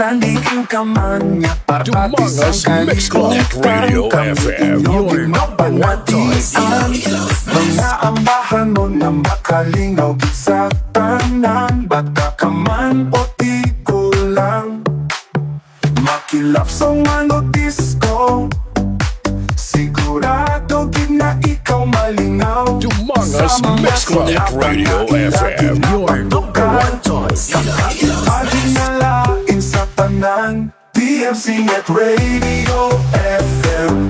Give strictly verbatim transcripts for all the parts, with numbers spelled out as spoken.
Anding ka man nga parati sa Dumangas Mix Club kalibutan, Radio kami F M, inyong your number one choice. Ginapamatian. Mga ambahanon nga makalingaw gid sa tanan, bata ka man o tigulang. Makilap sa mga disco, sigurado gid na ikaw malingaw. Dumangas Sa mga Mix Club sonata Radio nga ila F M, your number one choice. Kakaibagin nga lain sa tanan. D M C Net Radio F M.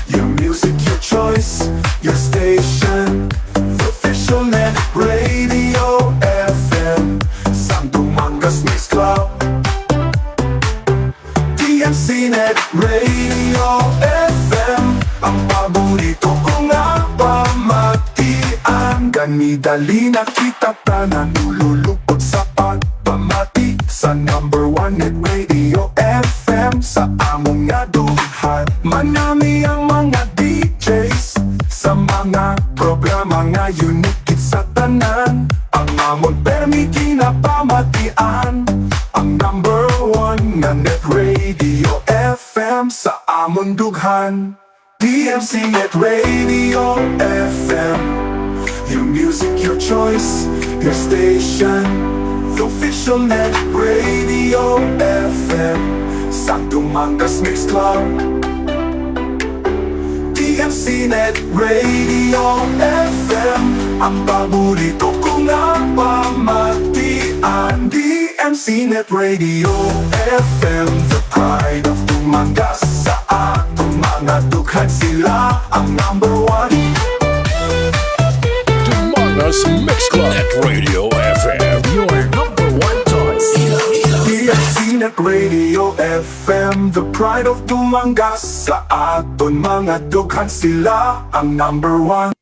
Your music, your choice, your station. The official Net Radio F M. Sang Dumangas Mix Club. D M C Net Radio F M, ang paborito ko nga pamatian. Gani dali na kita tanan, nululupot sa pagpamati sa number one Net Radio F M sa amon nga dughan. Manami ang mga D Js sa mga programa nga unique gid sa tanan. Ang amon permi ginapamatian, ang number one nga Net Radio F M sa amon dughan. D M C Net Radio F M. Your music, your choice, your station. The official Net Radio F M. Sang Dumangas Mix Club. D M C Net Radio F M. Ang paborito ko nga pamatian. D M C Net Radio F M, the pride of Dumangas. Sa atong mga dughan, sila ang number one. Dumangas Mix Club Net Radio F M, your number one choice. D M C Net Radio F M, the pride of Dumangas. Sa aton mga dughan, sila ang number one.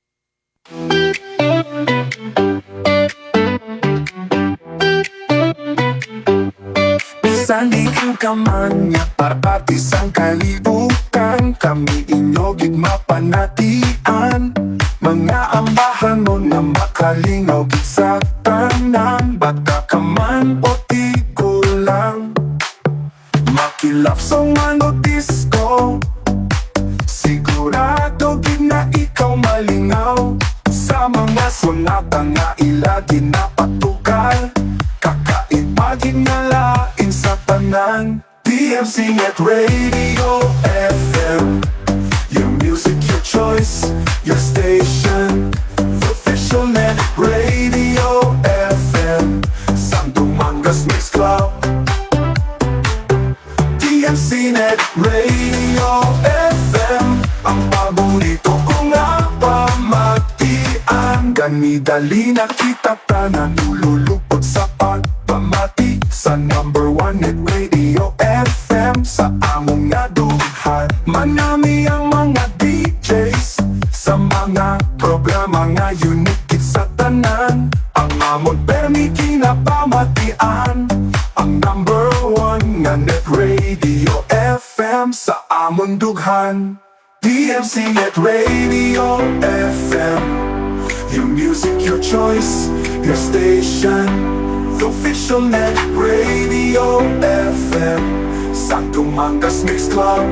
Bisan diin ka man nga parati sang kalibutan, kami inyo gid mapanatian. Mga ambahanon nga makalingaw gid sa tanan, bata ka man o tigulang. Makilap sa mga disco, sigurado gid na ikaw malingaw. Sa mga sonata nga ila ginapatugal, kakaiba gid nga lain sa tanan. D M C Net Radio F M, your music, your choice, your station. The official Net Radio F M, sang Dumangas Mix Club. D M C Net Radio F M, ang paborito ko nga pamatian. Gani dali na kita tanan, nululupot sa pagpamati sa number one Net Radio F M sa among nga dughan. Manami ang mga D Js sa mga programa nga unique gid sa tanan. Ang amon permi ginapamatian, ang number one nga Net Radio F M sa amon dughan. D M C Net Radio F M. Your music, your choice, your station. The official Net Radio F M. Sang Dumangas Mix Club.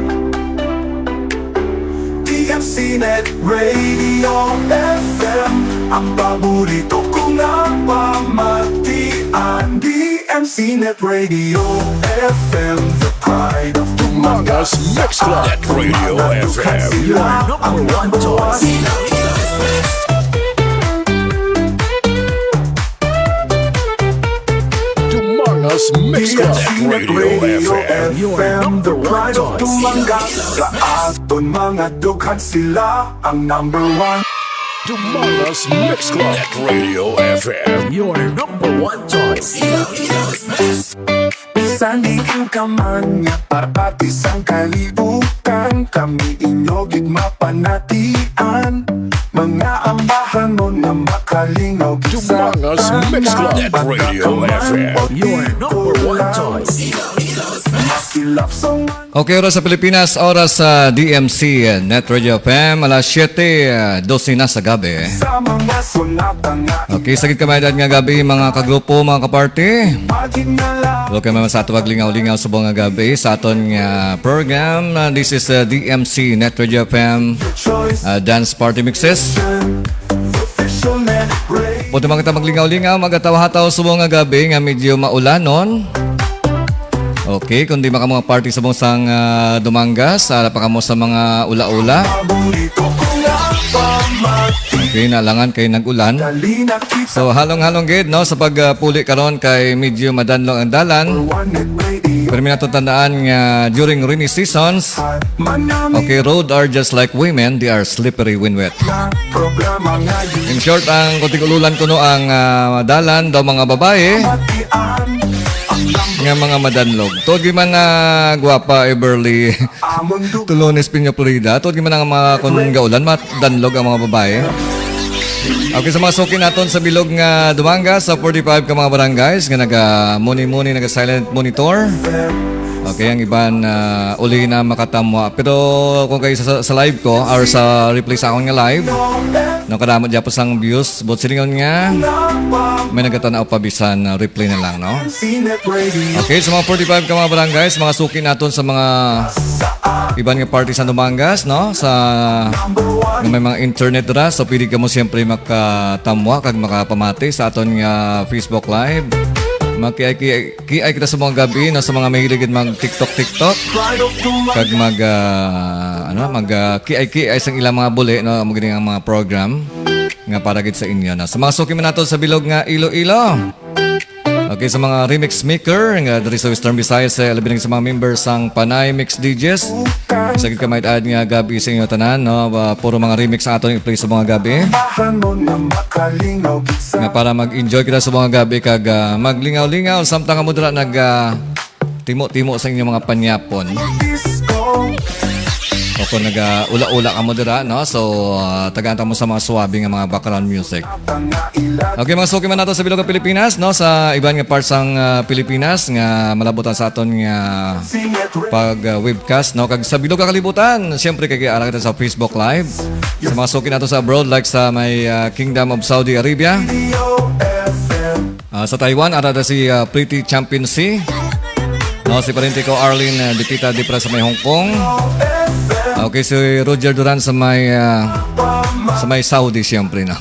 D M C Net Radio F M, ang paborito ko nga pamatian. D M C Net Radio F M, the pride of Dumangas Mix Club. Net Radio F M, your number one choice. Dumangas Mix Club. D M C Net Radio F M, the pride of Dumangas. Sa aton mga dughan, sila ang number one. Dumangas Mix Club at Radio F M, your number one choice. Bisan diin ka man nga parati sang kalibutan, kami inyo gid mapanatian. Mga ambahanon nga makalingaw gid sa Dumangas Mix Club at Radio F M, your number one choice. Masilap sa Okay, oras sa Pilipinas, oras sa D M C, eh, Net Radio F M, alas siyete, eh, dose na sa gabi. Sa mga sunatan nga Okay, sagit ka may edad nga gabi, mga kagrupo, mga kaparty. Paghinala Okay, mga sa ato maglingaw-lingaw subong nga gabi sa aton nga program. Uh, this is uh, D M C Net Radio F M, choice uh, Dance Party Mixes. Official Net Radio. Pwede man kita maglingaw-lingaw, magataw-hataw subong nga gabi nga medyo maulanon. Okay, kung di man kamo party subong sang ah, Dumangas, ara pa kamo sa mga ula-ula. Paborito ko nga pamati. Okay, nalangan kay nag-ulan. Dali na kita So, halong-halong gid, no, sa pagpuli karon kay medyo madanlog ang dalan. One Net Radio. Pero may natutandaan nga during rainy seasons, Manami okay, road are just like women, they are slippery when wet. Nga programa ngayon. In short, ang kuting ululan kuno ang ah, dalan daw mga babae Matian. Ang nga mga madanlog. Tuod gyud man na gwapa, Everly Amon du. Tulones, Piña, Florida. Tuod gyud man ang mga kun gaulan, madanlog ang mga babae. Okay, sa mga suki naton sa bilog nga Dumangas, sa forty-five ka mga barangays nga naga-muni-muni, naga-silent monitor. Okay, ang iban ah, uli na makatamwa. Pero kung kayo sa, sa live ko or sa replay sa akong nga live, no, kadamo dyan po sang views. But silingon nga, may nagatan-aw pa bisan ah, replay na lang, no? Sinet Radio. Okay, sa mga forty-five ka mga barangays, mga suki naton sa mga iban nga party sa Dumangas, no? Sa Number one. Nga may mga internet ra, so pwede kamo siyempre makatamwa kag makapamati sa aton nga Facebook Live. Makiay-kiay kita sa mga gabi, no, sa mga mahilig gid mag TikTok, TikTok. Pride of Dumangas. Kag mag ah, ano, mag ah, kiay-kiay sang ilang mga buli, no, mo gini ang mga program nga para gid sa inyo, no. Sa mga suki man nato sa bilog nga Iloilo. Okay, sa mga remix maker nga diri sa Western Visayas, eh, labi na sa mga members sang Panay Mix D Js. Sa gid ka may add nga gabi sa inyo tanan, no? Ah, puro mga remix ang aton i-play sa mga gabi. Ano na makalingaw gid sa Nga para mag-enjoy kita sa mga gabi kag ah, maglingaw-lingaw samtang kamo dira nag ah, timo-timo sa inyong mga panyapon. Disco. O kung nag ah, ula-ula kamo dira, no? So, ah, tagaan ta mo sa mga suwabe nga mga background music. Okay, mga suki man nato sa bilog nga Pilipinas, no? Sa iban nga parts sang ah, Pilipinas nga malabutan sa aton nga pag ah, webcast, no? Kag sa bilog nga kalibutan, siyempre kay ara kita sa Facebook Live. Sa mga suki nato sa abroad, like sa may ah, Kingdom of Saudi Arabia. Ah, sa Taiwan, ara na si ah, Pretty Champion C. No, si parente ko Arlene ah, Dipita Dipra sa may Hong Kong. Okay, si Roger Duran sa may ah, sa may Saudi, siyempre, no.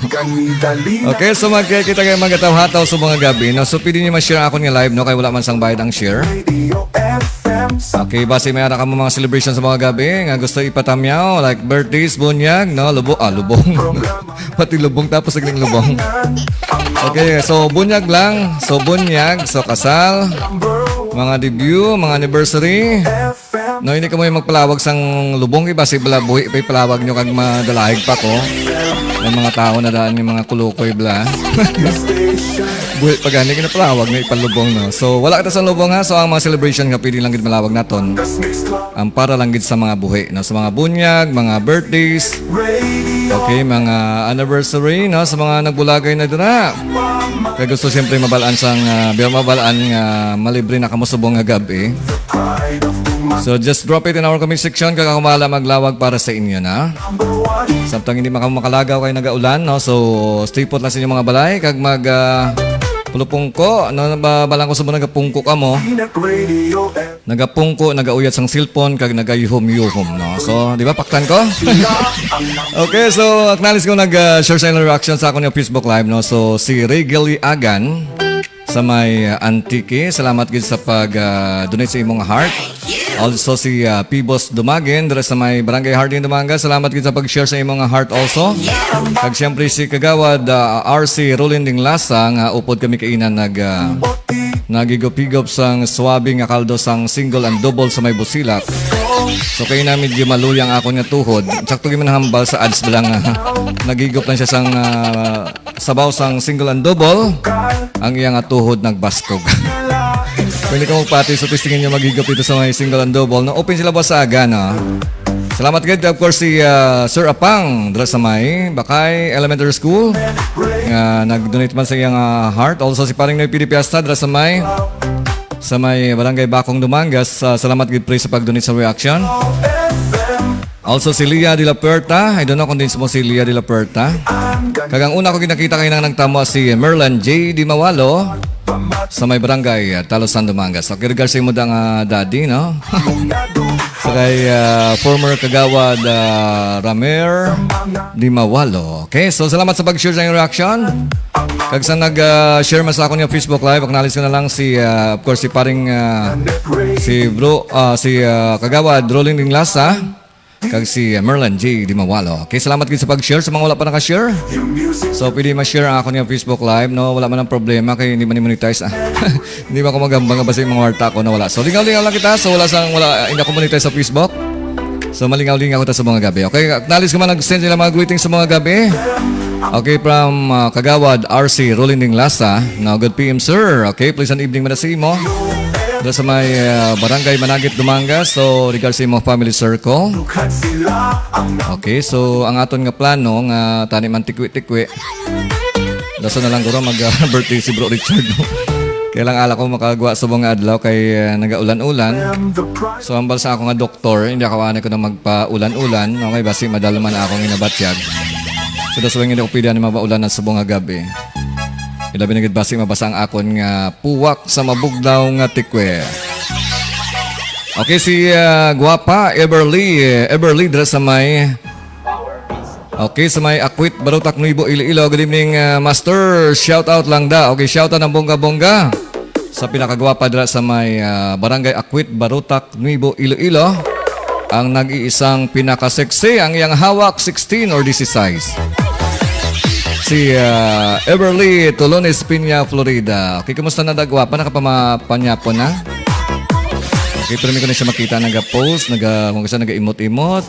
Okay, so magkita kayo magataw-hataw sa mga gabi, no. So pwede niyo ma-share akon nga live, no, kay wala man sang bayad ang share. Okay, basi may ara ka mo mga celebration sa mga gabi nga gusto ipatamyaw, like birthdays, bunyag, no, lubo, ah, lubong. Pati lubong, tapos naging lubong. Okay, so bunyag lang. So bunyag, so kasal, mga debut, mga anniversary. No, hindi ka mo yung magpalawag sang lubong, iba si bala buhi pa ipalawag nyo kag madalahig pa ko. May mga tao na daan yung mga kulukoy bla. Buhi pa gani, kinapalawag na ipalubong, no? So, wala kita sa lubong, ha? So, ang mga celebration nga pwede lang gid malawag naton. Ang para lang gid sa mga buhi, no? Sa mga bunyag, mga birthdays, okay, mga anniversary, no? Sa mga nagbulagay na dira. Kaya gusto siyempre mabalaan sang, ah, biya mabalaan nga malibre na kamo subong nga gabi. So just drop it in our comment section, kag ako mahala maglawag para sa inyo na. Samtang hindi man kamo makalagaw kay nagaulan, no? So stay put lang sa inyong mga balay, kag mag, ah, pulupungko, no? Ba-, balang ko sa mga nagapungko kamo. Nagapungko, nagauyat sang cellphone, kag nagayuhom-yuhom, no? So, di ba, paktan ko? Okay, so, acknowledge ko nag, ah, share sa ilang reaction sa akon nga Facebook Live, no? So, si Ray Gilly Agan sa may, ah, Antique. Salamat gid sa pag, ah, donate sa imong heart. Also, si, ah, P Boss Dumagin, dira sa may Barangay Hardin, Dumangas. Salamat gid sa pag-share sa imong heart also. Kag siyempre, si Kagawad, ah, R C Rolinding Lasa, nga upod kami kainan nag, ah, nagigop-higop sang swabe nga kaldo sang single and double sa may Busilak. So, kay na medyo maluya ang akon nga tuhod. Sakto gyud man hambal sa ads ba lang, ah, nagigop lang siya sang, ah, sabaw sang single and double. Ang iya nga tuhod nagbaskog. Pwede ka magpati sa testingan niya maghigop dito sa may single and double. No, open sila ba sa aga, no? Salamat gid, of course, si, ah, Sir Apang, dira sa may Bakay Elementary School, nga nag-donate man sa iyang, ah, heart. Also, si Paring Noy P D Piasta, dira sa may sa may Barangay Bacong, Dumangas. Ah, salamat gid, pre, sa pag-donate sa reaction. Also, si Lia de la Puerta. I don't know kung din mo si Lia de la Puerta. Kag ang una ko ginakita kay nang nagtamo si Merlan J. Di Mawalo sa may barangay, ah, Talosan, Dumangas. Okay, regards sa imo da nga daddy, no? Sa kay, ah, former kagawad, ah, Ramer Di Mawalo. Okay, so salamat sa pag-share sa inyong reaction. Kag sa nag, ah, share man sa akon nga Facebook Live, acknowledge ko na lang si, ah, of course, si paring, ah, si bro, ah, si, ah, Kagawad Rolling Dinglasa, kag si, ah, Merlin J. Dimawalo. Okay, salamat gid sa pag-share sa mga wala pa naka-share. So, pwede ma-share ang akon nga Facebook Live, no? Wala man ang problema kay hindi man monetize, ah. Hindi man ako magambang nga basi mga warta ko na wala. So, lingaw-lingaw lang kita. So, wala sang, wala, ah, hindi ako monetize sa Facebook. So, malingaw-lingaw kita sa mga gabi. Okay, acknowledge ko man nag-send sila mga greetings sa mga gabi. Okay, from, ah, Kagawad R C Rolinding Lasa. Now, good P M, sir. Okay, pleasant evening man sa imo. Doon sa may, ah, Barangay Managit, Dumangas. So, regards sa imo family circle. Okay, so ang aton nga plano nga tani man tikwi-tikwi. Dason na lang guro mag, ah, birthday si Bro Richard, no? Kaya lang ala ko makagwa sa mga adlaw kay, ah, nagaulan-ulan. So, ambal sa ako nga doktor, hindi ako anay ko na magpaulan-ulan. Okay, basi madalman na akong inabatyag. So, that's why hindi ko pwede na mapaulan na sa mga gabi. Ilabi na gid basi mabasa ang akon nga puwak sa mabugnaw nga tikwe. Okay, si, ah, Guapa Everly, eh, Everly dira sa may Okay, sa may Akwit, Barutak, Nuibo, Iloilo. Good evening, uh, Master. Shout out lang da. Okay, shout out ng bongga-bongga sa pinakagwapa dira sa may, uh, Barangay Akwit, Barutak, Nuibo, Iloilo. Ang nag-iisang pinaka-sexy, ang iyang hawak, sixteen or disisais. Si, uh, Everly Tolones Piña, Florida. Okay, kumusta na da, gwapa? Nakapamapanyapon na? Okay, pero may ko na siya makita, naga-post, naga, kung kasi naga-imot-imot.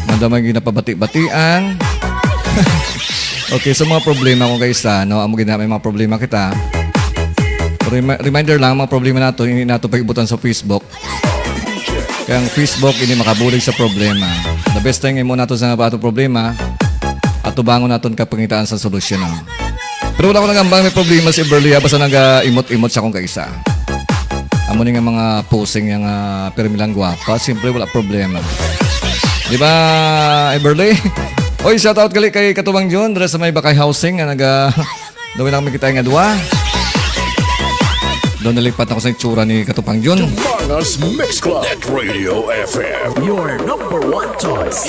Madamay ginapabati-batian. Okay, so mga problema kung kaisa, no? Amo gid na may mga problema kita. Remi-, reminder lang, mga problema nato, hindi nato pag-ibutan sa Facebook. Kaya ang Facebook, hindi makabulig sa problema. The best thing, imo nato sa ato problema, at tubangon naton kapangitaan sa solusyon, no? Pero wala ko nagambang may problema si Everly, ha? Basta naga-imot-imot siya kung kaisa. Amo ni nga mga posing niya nga pirmi lang gwapa, siyempre wala problema. Di ba, Everly? Oy, shout out gali kay Katubang John, dira sa may Bakay Housing, nga naga, daw lang makita nga duwa. Daw nalipat ako sa itsura ni Katubang John. Mangas Mix Club. Connect Radio F M. Your number one choice.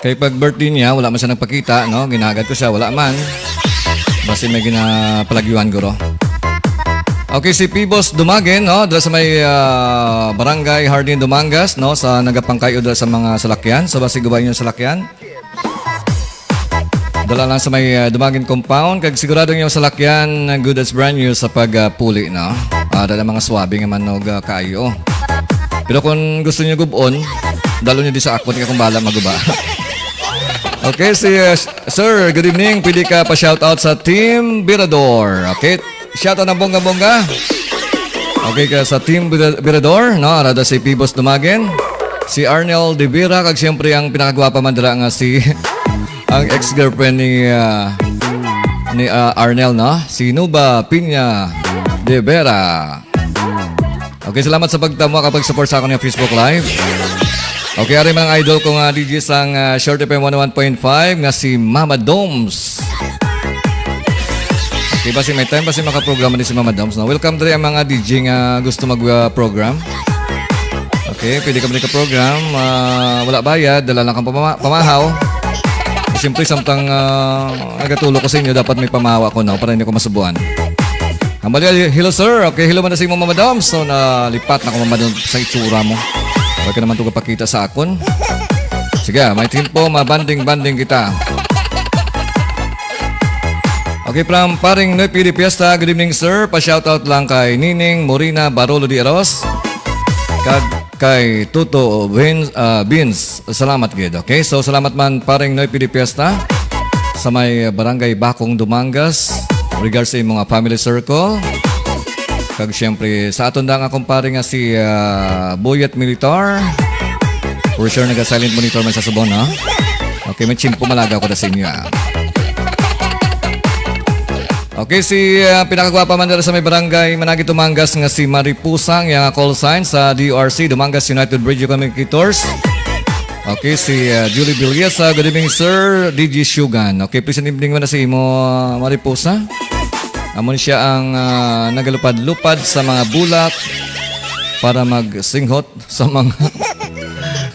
Kay pag birthday niya, wala man siya nagpakita, no? Ginagad ko siya, wala man. Basi may ginapalagyuan, guro. Okay, si Pibos Dumagen, no? Dala sa may, ah, Barangay Hardin, Dumangas, no? Sa nagapangkayo dala sa mga salakyan. So, basi gubay niyo salakyan. Dala lang sa may, ah, Dumagen compound. Kag sigurado yung salakyan, ah, good as brand new sa pag, ah, puli, no? Ah, dala mga swabe nga manog, ah, kayo. Pero kung gusto niyo gubon, dalo niyo di sa akon, kaya kung bala maguba. Okay, si, uh, s-, sir, good evening. Pwede ka pa shout out sa Team Birador. Okay, shout out ng bongga-bongga. Okay, ka sa Team Bira-, Birador, no? Arada si Pibos Dumagen, si Arnel De Vera, kag siyempre ang pinakagwapa man dira nga si ang ex-girlfriend ni, uh, ni, uh, Arnel, no? Si Nuba Piña De Vera. Okay, salamat sa pagtamo kag pag-support sa akon nga Facebook Live. Okay, ari mga idol ko nga D J sang, ah, Short F M one oh one point five nga si Mama Doms. Okay, basi may time, basi makaprograma din si Mama Doms, no? Welcome diri ang mga D J nga gusto mag, ah, program. Okay, pwede kami ka-program. Ah, wala bayad, dala lang kang pama-, pamahaw. Siyempre, samtang, ah, nagatulo ko sa inyo, dapat may pamahaw ako, no? Para hindi ko masubuan. Ang bali, hello, sir. Okay, hello man na sa imo, Mama Dom. So, nalipat na ko, Mama Dom, sa itsura mo. Okay ka naman ito kapakita sa akon. Sige, may tempo, mabanding-banding kita. Okay, from Paring Noy P D Fiesta, good evening, sir. Pa-shoutout lang kay Nining Morina Barolo de Aros. Kag kay Tuto Vince, ah, Vince. Salamat gid. Okay, so salamat man, Paring Noy P D Fiesta, sa may Barangay Bacong, Dumangas. Regards sa imong, ah, family circle. Kag siyempre, sa aton da nga kumpare nga si, ah, Boyet Militar. For sure, naga-silent monitor man sa subon, no? Okay, may tiyempo malaga ko na sa inyo, ah. Okay, si, ah, pinakagwapa man dira sa may barangay Managit, Dumangas, nga si Mariposa, ang iyang call sign sa D U R C, Dumangas United Radio Communicators. Okay, si, ah, Julie Villesa, good evening, sir. D J Shugan. Okay, pleasant evening man na sa imo, ah, Mariposa. Amo ni siya ang, ah, nagalupad-lupad sa mga bulak para magsinghot sa mga,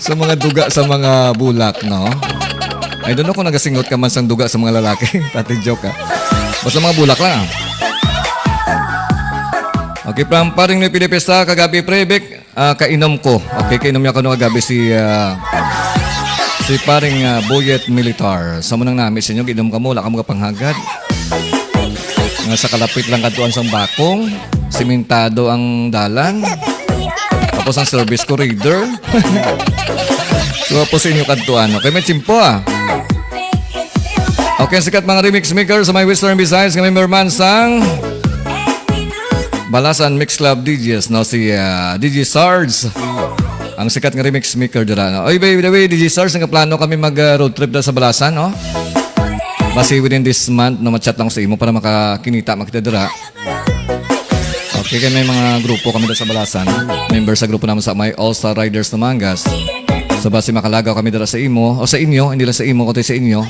sa mga duga sa mga bulak, no? I don't know kung nagasinghot ka man sang duga sa mga lalaki. Pati joke, ha? Basta mga bulak lang, ah. Okay, from Paring Noy Pilipista, kagabi, pre, Vic, ah, kainom ko. Okay, kainom niya ko nung kagabi si, ah, si Paring, ah, Boyet Militar. Sa munang nami sa inyo, ginom ka mo, wala ka mga panghagad. Nga sa kalapit lang kadtuan sang bakong, simentado ang dalan. Tapos ang service ko, reader. So, po sa inyo kadtuan. Okay, may tsimpo, ah. Okay, ang sikat mga remix maker sa may Western Visayas nga member man sang Balasan Mix Club D Js, no? Si, ah, D J Sarge. Ang sikat nga remix maker dira, no? Oy, by the way, D J Sarge, nagaplano kami mag, ah, road trip dira sa Balasan, no? Basi within this month, no, ma-chat lang sa imo para makakinita, makita dira. Okay, kay may mga grupo kami dira sa Balasan. Member sa grupo naman sa may All Star Riders Dumangas. So, basi makalagaw kami dira sa imo, o sa inyo, hindi lang sa imo, kundi sa inyo.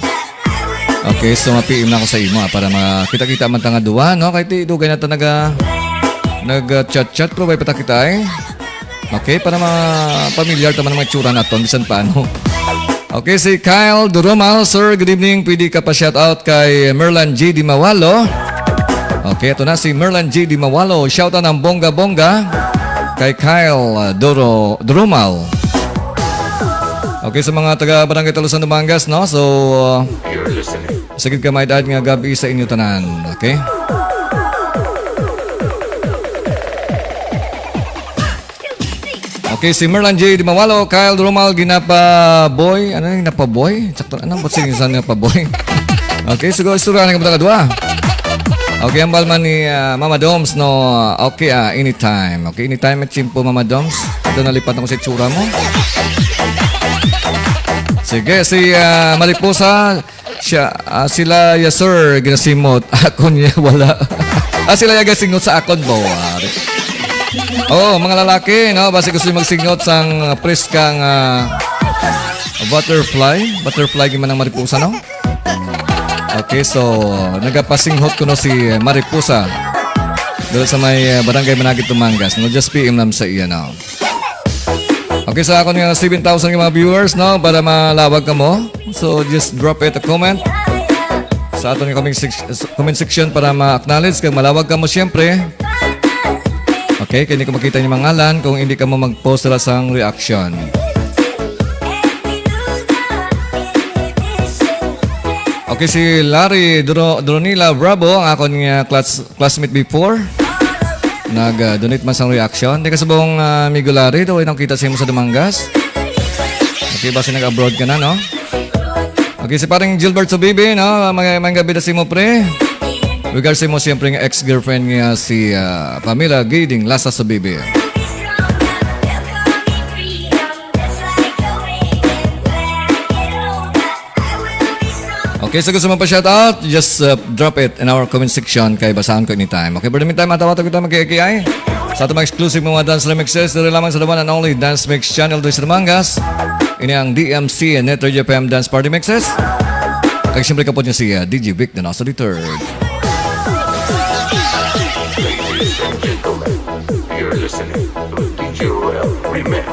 Okay, so ma-P M na ako sa imo, ah, para makita-kita man ta nga duha, no? Kay ti, dugay na ta naga-, nag-chat-chat, pero way pa ta kita, eh. Okay, para ma-, pamilyar ta man ang mga itsura naton, bisan paano. Okay, si Kyle Durumal, sir, good evening. Pwede ka pa shout out kay Merlan G Dimawalo. Okay, ito na si Merlan G Dimawalo. Shout out ng bongga-bongga kay Kyle, uh, Duro-, Durumal. Okay, sa mga taga Barangay Talusan, Dumangas, no? So, uh, You're listening. Sagid ka, may edad nga gabi sa inyo tanan. Okay? Okay, si Merlan J Dimawalo, Kyle Romal, Ginapa Boy. Ano yung Ginapa Boy? Sakto, ano ba siya yung Ginapa Boy? Okay, so, istorya na yung mga kadwa. Okay, ang balman ni, ah, Mama Doms, no? Okay, ah, anytime. Okay, anytime at chimpo, Mama Doms. Ito, nalipat ako sa itsura mo. Sige, si, ah, Mariposa, siya, ah, sila, yes, sir, ginasimot. Ako niya, wala. Ah, sila yung gasingot sa akon, bo. Ah, oh, mga lalaki, no? Basi gusto nyo magsingot sang, ah, preskang, ah, butterfly. Butterfly, gimana ng mariposa, no? Okay, so, nagapasinghot ko no si Mariposa. Dito sa may, ah, Barangay Managit, Tumangas. No, just P M lang sa iya, no? Okay, sa akon nga seven thousand nga mga viewers, no, para malawag kamo. So, just drop it a comment sa aton nga comment sec-, comment section para ma-acknowledge kag malawag kamo, siyempre. Okay, kay hindi ko makita yung mga ngalan kung hindi kamo mag-post sila sang reaction. Okay, si Larry Dro-, Dronila Bravo, ang akon nga class-, classmate before. Nag, ah, donate man sang reaction. Di ka subong, ah, amigo Larry, daw ay nakita sa imo sa Dumangas. Okay, basi nag-abroad ka na, no? Okay, si parang Gilbert Subibi, no? May, may gabi na sa imo, pre. Regards sa imo, siyempre, nga ex-girlfriend nga si, ah, Pamela Giding Lasa Subibi. Okay, so gusto mo pa shout out? Just, uh, drop it in our comment section kay basahan ko anytime. Okay, for the meantime, matawa-tawa kita mag-A K I. Sa atong mga exclusive mga dance remixes, dito lamang sa the one and only Dance Mix Channel, Luis Romangas. Ini ang D M C Net Radio F M Dance Party Mixes. Kag siyempre kapot niya si, uh, D J Vic Denoso the third. Ladies and gentlemen, you're listening to the D J Royal Remix.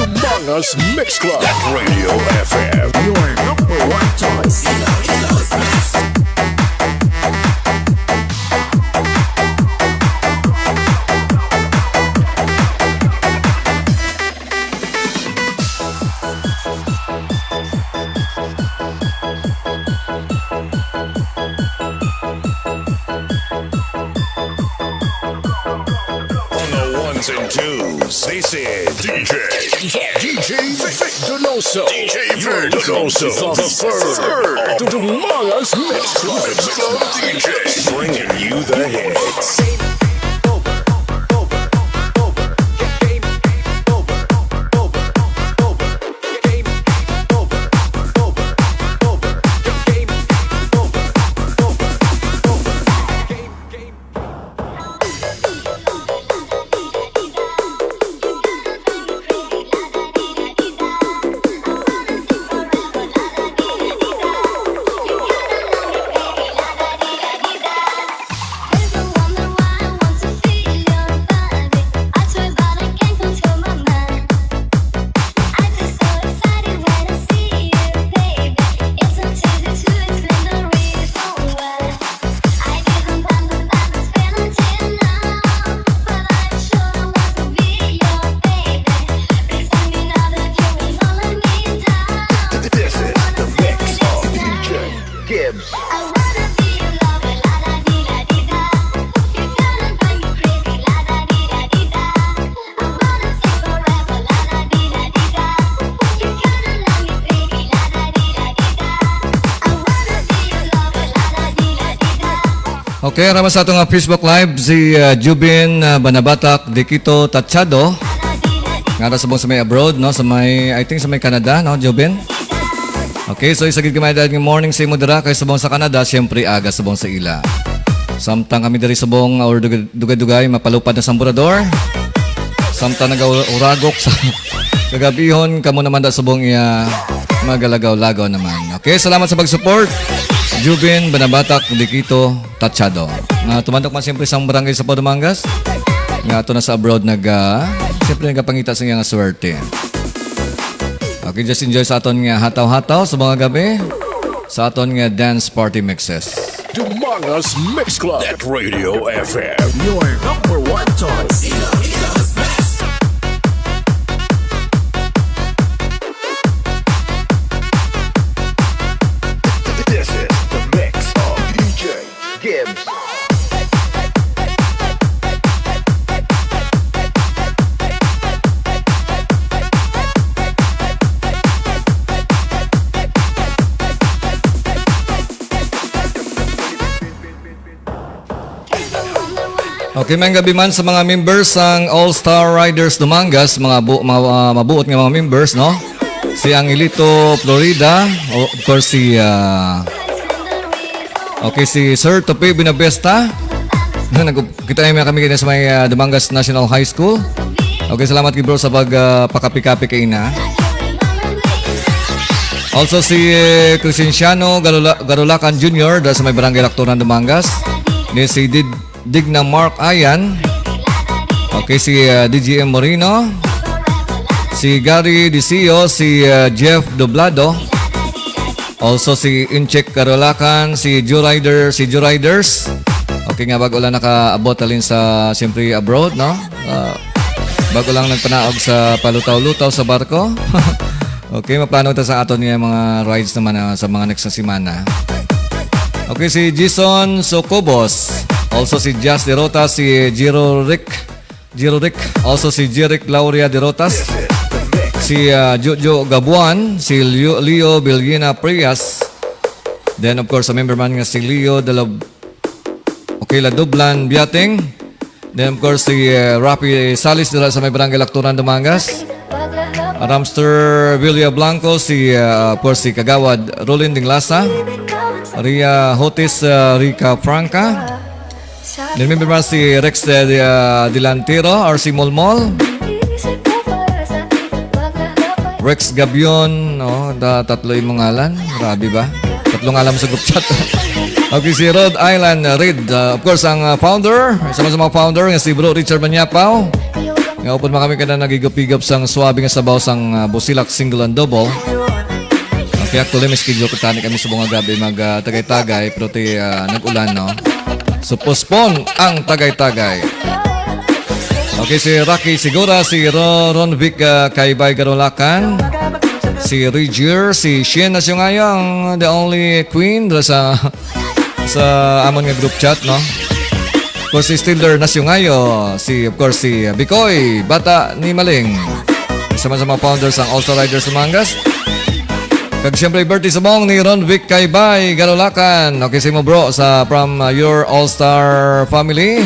Dumangas Mix Club at Radio F M. Your number one choice. On the one And twos. This is D J, D J Vic Donoso. D J Vic Donoso, the third. Dumangas Mix Club. D J. Bringing you the hits. This is the mix of D J Gibbs. Okay, ara man sa ato nga Facebook Live, si, ah, Jubin, ah, Banabatak Dikito Tachado. Nga ara subong sa may abroad, no? Sa may, I think sa may Canada, no, Jubin? Okay, so isa gid ka may dad nga morning sa imo dira kay subong sa Canada, siyempre aga subong sa ila. Samtang kami diri subong or dugay-dugay mapalupad na sa Burador. Samtang nagauragok sa kagabihon, kamo naman da subong iya magalagaw-lagaw naman. Okay, salamat sa pag-support. Jubin Banabatak Dikito Tachado. Nga tumandok man siyempre sa barangay sa Padumangas. Nga ato na sa abroad nag, ah, siyempre nagapangita sa iyang swerte. Okay, just enjoy sa aton nga hataw-hataw sa mga gabi. Sa aton nga dance party mixes. Dumangas Mix Club at Radio F M. Your number one choice. This is the mix of D J Gibbs. Okay, maayong gabi man sa mga members sang All Star Riders Dumangas, mga bu-, mga, ah, mabuot nga mga members, no? Si Angelito Florida, o, of course, si, ah, okay, si Sir Tope Binabesta. Nag-, kita niyo kami kanina sa may, ah, Dumangas National High School. Okay, salamat kay bro sa pag, ah, pakapi-kapi kay ina. Also si, eh, Crescenciano Garula-, Garulacan Junior, dahil sa may Barangay Lactoran, Dumangas. Ni si Did-, Digna Mark Ayan. Okay, si, ah, D G M Moreno. Si Gary Dicio, si, ah, Jeff Doblado. Also si Incheck Karolakan, si Joe Rider, si Joe Riders. Okay nga, bago lang nakaabot halin sa, siyempre, abroad, no? Ah, bago lang nagpanaog sa palutaw-lutaw sa barko. Okay, maplano ta sa aton nga mga rides naman, ah, sa mga next na semana. Okay, si Jason Socobos. Also si Jazz Derota, si Jiro Rick. Jiro Rick. Also si Jeric Lauria Derotas. Si, ah, Jojo Gabuan. Si Leo, Leo Bilgina Prias. Then, of course, sa member man nga si Leo de la, okay, Ladublan Biating. Then, of course, si, eh, Rafi Salis dira sa may Barangay Lactoran, Dumangas. Ramster Villa Blanco, si, ah, of course, si Kagawad Rolin Dinglasa. Ria Hotis, ah, Rica Franca. Then, member man si Rex, eh, di, ah, Delantero or si Molmol. Rex Gabion, no? Da, tatlo imong ngalan. Grabe ba? Tatlo ngalan mo sa group chat. Okay, si Rhode Island Red. Ah, of course, ang, ah, founder, isa man sa mga founder, nga si Bro Richard Manyapaw. Nga upod man kami kada nagigop-igop sang suabe nga sabaw sang, ah, Busilak single and double. Okay, actually, may schedule ko tani kami sa mga gabi mag, ah, Tagaytagay, pero ti, ah, nag-ulan, no? So, postpone ang Tagaytagay. Okay, si Rocky Sigura, si Ro-, Ron Vic, ah, Kaybay Garulakan, si Rigier, si Shin Nasyongayo, ang the only queen dira sa, sa amon nga group chat, no? Of course, si Stiller Nasyongayo, si, of course, si Bikoy, bata ni Maling. Isa man sa mga founders sang All Star Riders Mangas. Kag siyempre, birthday subong ni Ron Vic Kaybay, Garulacan. Okay, sa imo, bro, sa, from, uh, your All Star family.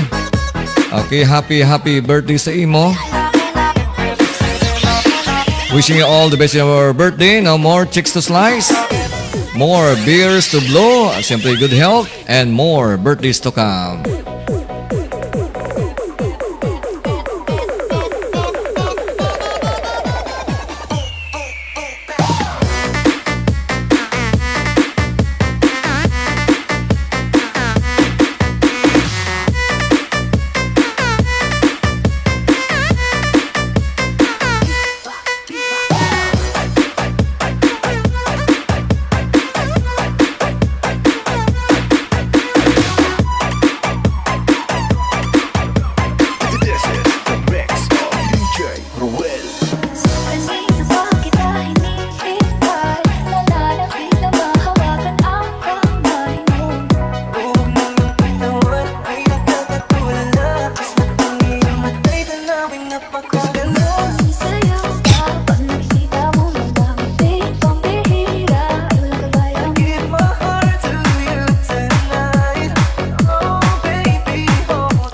Okay, happy, happy birthday sa imo. Wishing you all the best in your birthday. No more chicks to slice. More beers to blow. At siyempre, good health. And more birthdays to come. This is the mix of D J Ruel.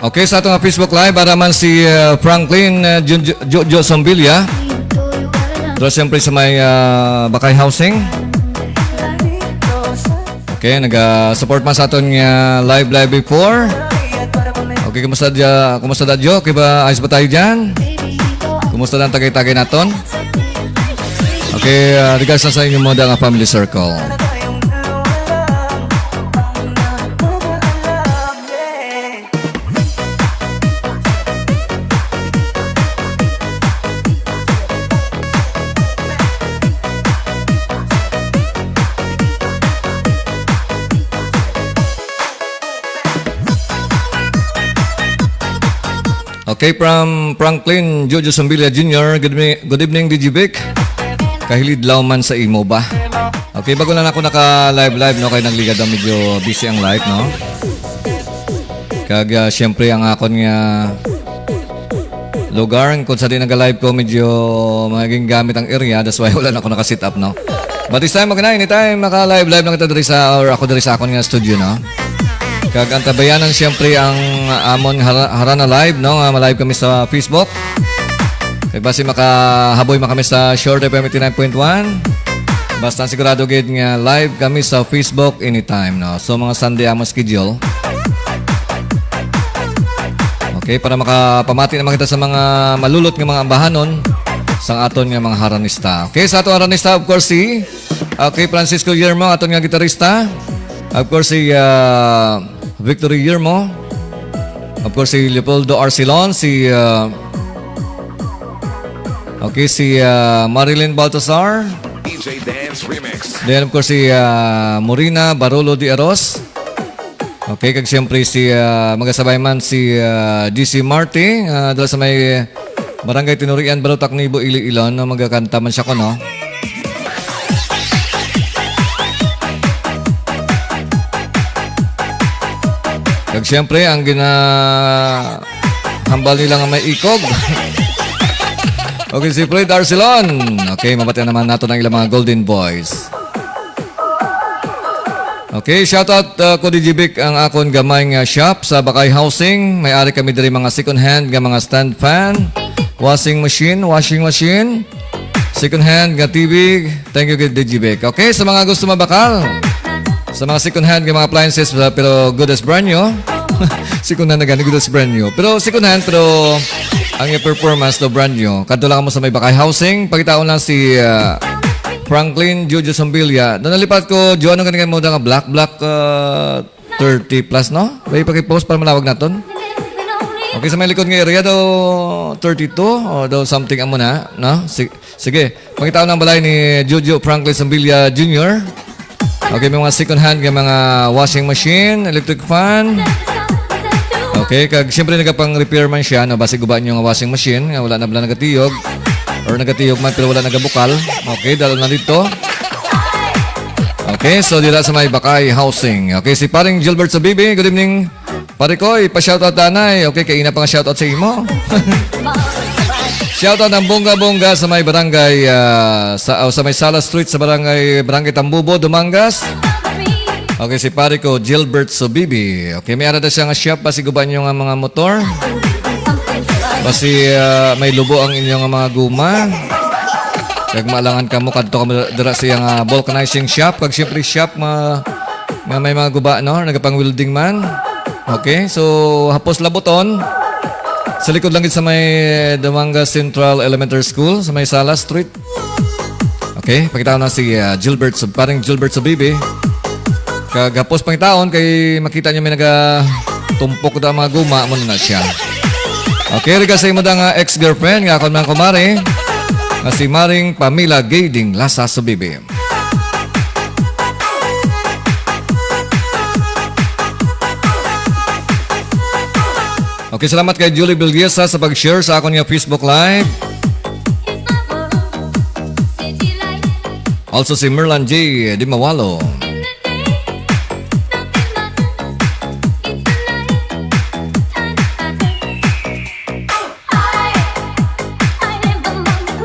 Okay, sa ato nga Facebook Live, ara man si, uh, Franklin, uh, Jun-, Ju-, Jojo Sombilia. Pero siyempre sa may, uh, Bakay Housing. Okay, naga-support man sa aton nga live, live before. Okay, kumusta dya-, kumusta da, Jo? Okay ba, ayos ba tayo dyan? Kumusta na ang tagay-tagay naton? Okay, uh, regards na sa inyo mo nga family circle. Okay, from Franklin Jojo Sambilia Junior, good evening, good evening, D J Vic. Kahilidlaw man sa imo ba? Okay, bago lang ako naka-live-live, no? Kay nagligad daw, medyo busy ang live, no? Kag, ah, siyempre, ang akon nga lugar kung sa di nag-live ko, medyo maging gamit ang area. That's why wala na ako naka-set up, no? But this time, okay na, anytime, maka-live-live na kita diri sa, or ako diri sa akon nga studio, no? Kag ang tabayanan, siyempre, ang amon hara-, harana live, no? Nga ma-live kami sa Facebook. Kay basi makahaboy man kami sa Short F M eighty-nine point one. Basta sigurado gid nga live kami sa Facebook anytime, no? So, mga Sunday amon schedule. Okay, para makapamati naman kita sa mga malulot nga mga ambahanon sang aton nga mga haranista. Okay, sa aton haranista, of course, si, okay, Francisco Yermo, aton nga gitarista. Of course, si, ah, Victory Yermo. Of course, si Leopoldo Arcelon, si, ah, okay, si, ah, Marilyn Baltasar. D J Dance Remix. Then, of course, si, ah, Morina Barolo de Aros. Okay, kag siyempre si, ah, magasabay man si, ah, D C Marte, ah, dala sa may Barangay Tinurian, Barotac, Nibo, Iloilo, no? Magakanta man siya ko, no? Kag siyempre, ang ginahambal nila nga may ikog. Okay, si Fred Arcelon. Okay, mabatian naman nato ang ilang mga Golden Boys. Okay, shout out, uh, ko D J Vic, ang akon gamay nga shop sa Bakay Housing. May ari kami diri mga second hand nga mga stand fan, washing machine, washing machine, second hand nga T V. Thank you, D J Vic. Okay, sa mga gusto mabakal, sa mga second hand nga mga appliances, uh, pero good as brand new. Second hand na gani, good as brand new. Pero second hand, pero ang iyang performance to brand new. Kadto lang mo sa may Bakay Housing, pagkitaon lang si, uh, Franklin Jojo Sombilia. Na nalipat ko, Jo, ano gani mo nga black, black, uh, thirty plus, no? May paki-post para manawag naton. Okay, sa may likod nga area daw thirty-two o daw something amo na, no? Si-, sige, pangitaon ang balay ni Jojo Franklin Sombilia Junior. Okay, may mga second hand nga mga washing machine, electric fan. Okay, kag siyempre nagapang-repair man siya, no? Basi guba niyo nga washing machine, nga wala na bala nagatiyog, or nagatiyog man pero wala nagabukal. Okay, dalo na dito. Okay, so dira sa may Bakay Housing. Okay, si Paring Gilbert Sabibi, good evening. Pare ko, ipa-shoutout danay. Okay, kay ina pa nga shoutout sa imo. Shoutout ang bongga-bongga sa may barangay, ah, sa, oh, sa may Sala Street sa barangay, Barangay Tambubo, Dumangas. Okay, si pare ko, Gilbert Subibi. Okay, may ara na siya nga shop, basi guba ninyo nga mga motor. Basi, ah, may lubo ang inyo nga mga guma. Kag maalangan kamo, kadto kamo dira sa iyang, ah, vulcanizing shop. Kag siyempre shop ma-, nga may mga guba, no? Nagapang-welding man. Okay, so hapos Labuton. Sa likod lang gid sa may Dumangas Central Elementary School, sa may Sala Street. Okay, pakita na si, ah, Gilbert Sub-, parang Gilbert Subibi. Kag hapos pangitaon kay makita niyo may nagatumpok da mga guma, mo na siya. Okay, regards sa imo da nga ex-girlfriend nga akon man kumare, nga si Maring Pamela Gayding Lasa Subibi. Okay, salamat kay Julie Villesa sa pag-share sa akon nga Facebook Live. Also si Merlan J Dimawalo.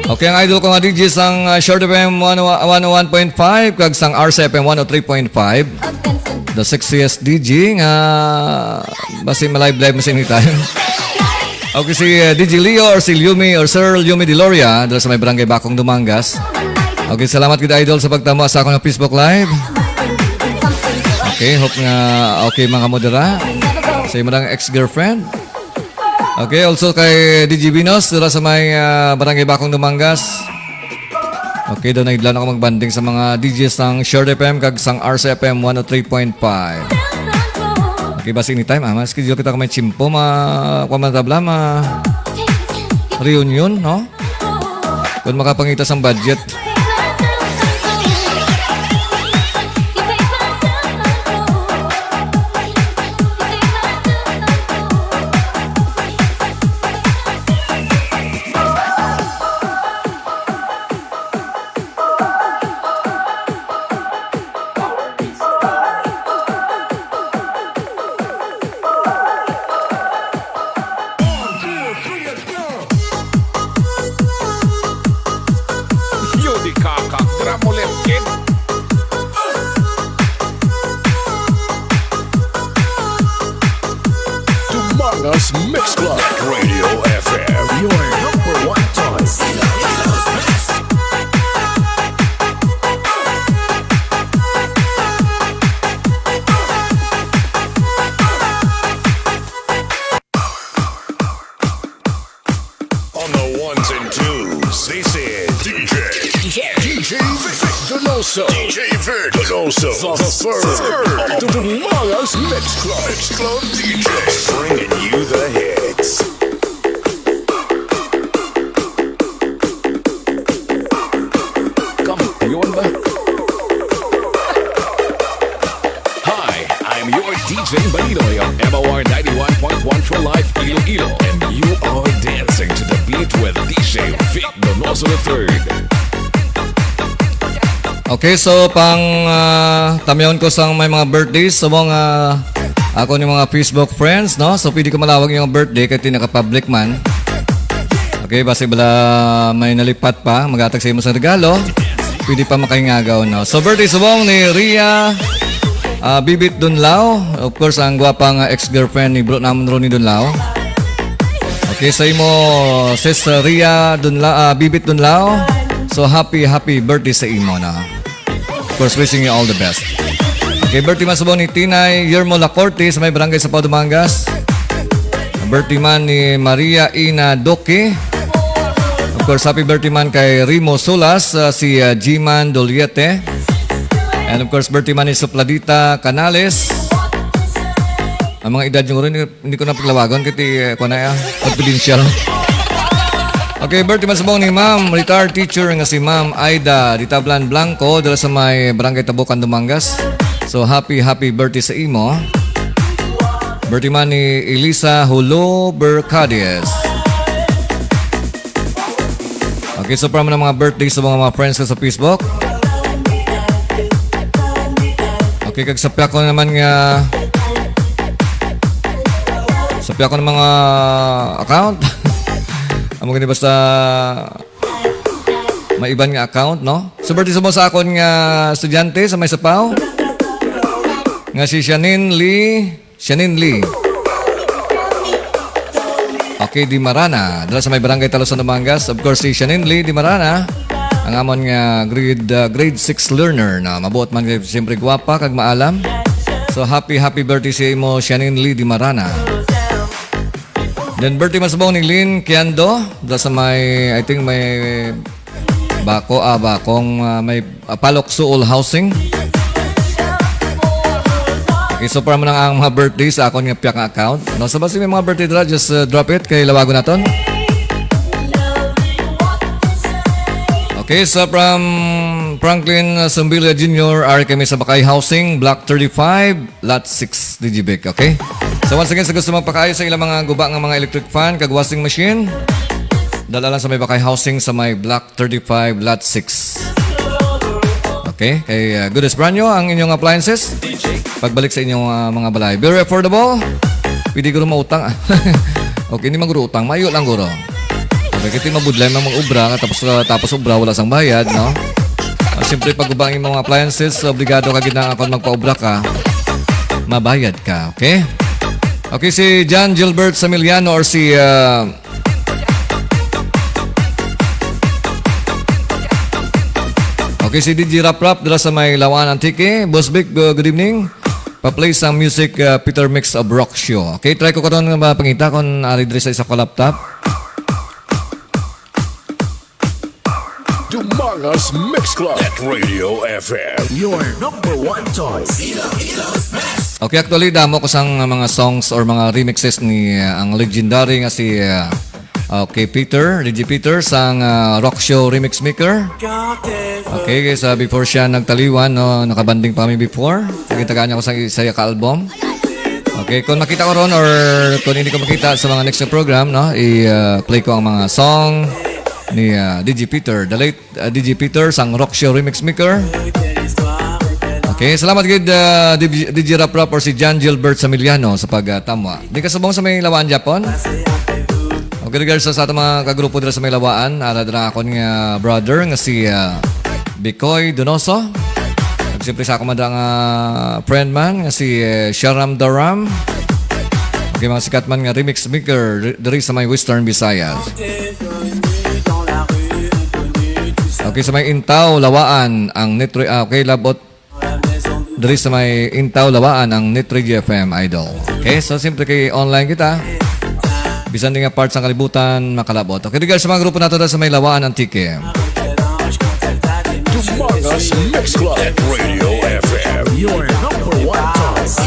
Okay, ang idol ko nga D J sang, uh, Short F M one oh one point five kag sang R C F M one oh three point five. The sexiest D J nga basi ma-live-live mo sa anytime. Okay, si, uh, D J Leo or si Liumi or Sir Liumi Deloria, dala sa may Barangay Bakong, Dumangas. Okay, salamat gid, idol, sa pagtama sa akong Facebook Live. Okay, hope nga okay mga modera. Sa imo lang ex-girlfriend. Okay, also kay D J Venus, dira sa may, ah, Barangay Bakong, Dumangas. Okay, daw na idlaw na ako magbanding sa mga D J sang Short F M kag sang R C F M one oh three point five. Okay, basi anytime, ah, ma-schedule kita kung may tsimpo, ma-, kuwan man tabla, ma-, reunion, no? Kung makapangita sang budget. Yo, di kaka, gramolet, kid. Dumangas Mix Club. Radio F M, your number one choice. On the ones and twos, this is D J, D J, D J Vic Donoso. D J Vic Donoso the third. The third. Dumangas Mix Club. Mix Club D J. Bringing you the hits. Kampiyon ba? Hi, I'm your D J Balinoy of M O R ninety-one point one for Life Iloilo, and you are dancing to the beat with D J Vic Donoso the third. Okay, so pang, ah, tamyon ko sang may mga birthdays sa mga ako ni mga Facebook friends, no? So pwede ko malawag yung birthday kay naka-public man. Okay, basi bala may nalipat pa, magatag sa imo sa regalo. Pwede pa makahingagaw, no? So, birthday subong ni Ria, ah, Bibit Dunlao. Of course, ang gwapa nga ex-girlfriend ni bro namon, Ronnie Dunlao. Okay, sa imo, Sis Ria Dunla-, ah, Bibit Dunlao. So, happy, happy birthday sa imo, no? Of course, wishing you all the best. Okay, birthday man subong ni Tinay Yermo Lacorte sa may barangay sa Pau, Dumangas. Birthday man ni Maria Ina Duque. Of course, happy birthday man kay Rimo Sulas, uh, si, uh, G-Man Doliete. And of course, birthday man ni Supladita Canales. Ang mga edad nyo rin, hindi ko na paglawagon, kasi, uh, kuwan na, uh, confidential. Okay, birthday man subong ni Ma'am, retired teacher nga si Ma'am Aida Ditablan Blanco, dala sa may Barangay Tabucan, Dumangas. So, happy, happy birthday sa imo. Birthday man ni Elisa Hulo Bercades. Okay, so para mo ng mga birthday sa mga, mga friends ko sa Facebook. Okay, kag sa piyako naman nga Pila ko ng mga account. Amo gani basta may iban nga account, no? So, birthday subong sa akon nga estudyante sa may Sapaw. Nga si Shanin Lee. Shanin Lee. Okay, Di Marana. Dala sa may barangay Talusan, Dumangas. Of course, si Shanin Lee Di Marana. Ang amon nga grade, uh, grade six learner na mabuot man kay siyempre gwapa kag maalam. So, happy, happy birthday sa imo, Shanin Lee Di Marana. Then, birthday man subong ni Lynn Kiando. Dala sa may, I think, may Bako, ah, Bakong, ah, may, ah, Palok Suol Housing. Okay, so para mo lang ang mga birthday sa akon nga piyak nga account. No, so basta may mga birthday dira, just, uh, drop it kay lawagon naton. Okay, so from Franklin, uh, Sumbilia Junior, ari kami sa Bakay Housing, Block thirty-five, Lot six, Digivic, okay? So once again, sa gusto magpakaayo sa ilang mga guba nga mga electric fan kag washing machine, dala lang sa may Bakay Housing sa may Block thirty-five, Lot six. Okay? Kay, uh, good as brand new ang inyong appliances. Pagbalik sa inyong, uh, mga balay. Very affordable. Pwede guro mautang. Okay, hindi man guro utang. Mayo lang guro. Okay, kay mabudlay man mag-obra, nga tapos, uh, tapos obra, wala sang bayad, no? Uh, siyempre, pag ubang imong appliances, obligado ka gid na akon magpaobra ka, mabayad ka, okay? Okay, si John Gilbert Samiliano or si, uh, Okay, si D J Rap Rap dira sa may Lawan, Antique. Boss Vic, go-, good evening. Pa-play sang music, uh, Peter Mix of Rock Show. Okay, try ko karon nga mapangita kung ari diri sa isa ko laptop. Dumangas Mix Club at Radio F M. Your number one choice. Okay, actually, damo ko sang mga songs or mga remixes ni, uh, ang legendary nga si, uh, okay, Peter, D J Peter, sang, uh, Rock Show Remix Maker. Okay, sa before siya nagtaliwan, no, nakabanding pa kami before. Nagitagaan niya ko sa isa ka album. Okay, kung makita ko ron or kung hindi ko makita sa mga next na program, no, i-, uh, play ko ang mga song ni, uh, D J Peter, the late, uh, D J Peter, sang Rock Show Remix Maker. Okay, salamat gid, uh, D J, D J Rap Rap or si John Gilbert Samiliano sa pagtamwa. Di ka subong sa may Lawaan, Japon? Okay, regards sa, sa atong mga kagrupo dira sa may Lawaan, ara dira akon nga brother nga si, uh, Bicoy Donoso. Kag siyempre sa akong madra nga friend man nga si, eh, Sharam Daram. Okay, mga sikat man nga remix maker diri sa may Western Visayas. Okay, sa may Intaw, Lawaan, ang Net Re-, ah, okay, labot. Diri sa may Intaw, Lawaan, ang Net Radio F M, idol. Okay, so siyempre kay online kita. Bisan di nga part sang kalibutan, makalabot. Okay, regards sa mga grupo nato dira sa may Lawaan, Antique. Dumangas Mix Club at Radio F M. Your number one choice.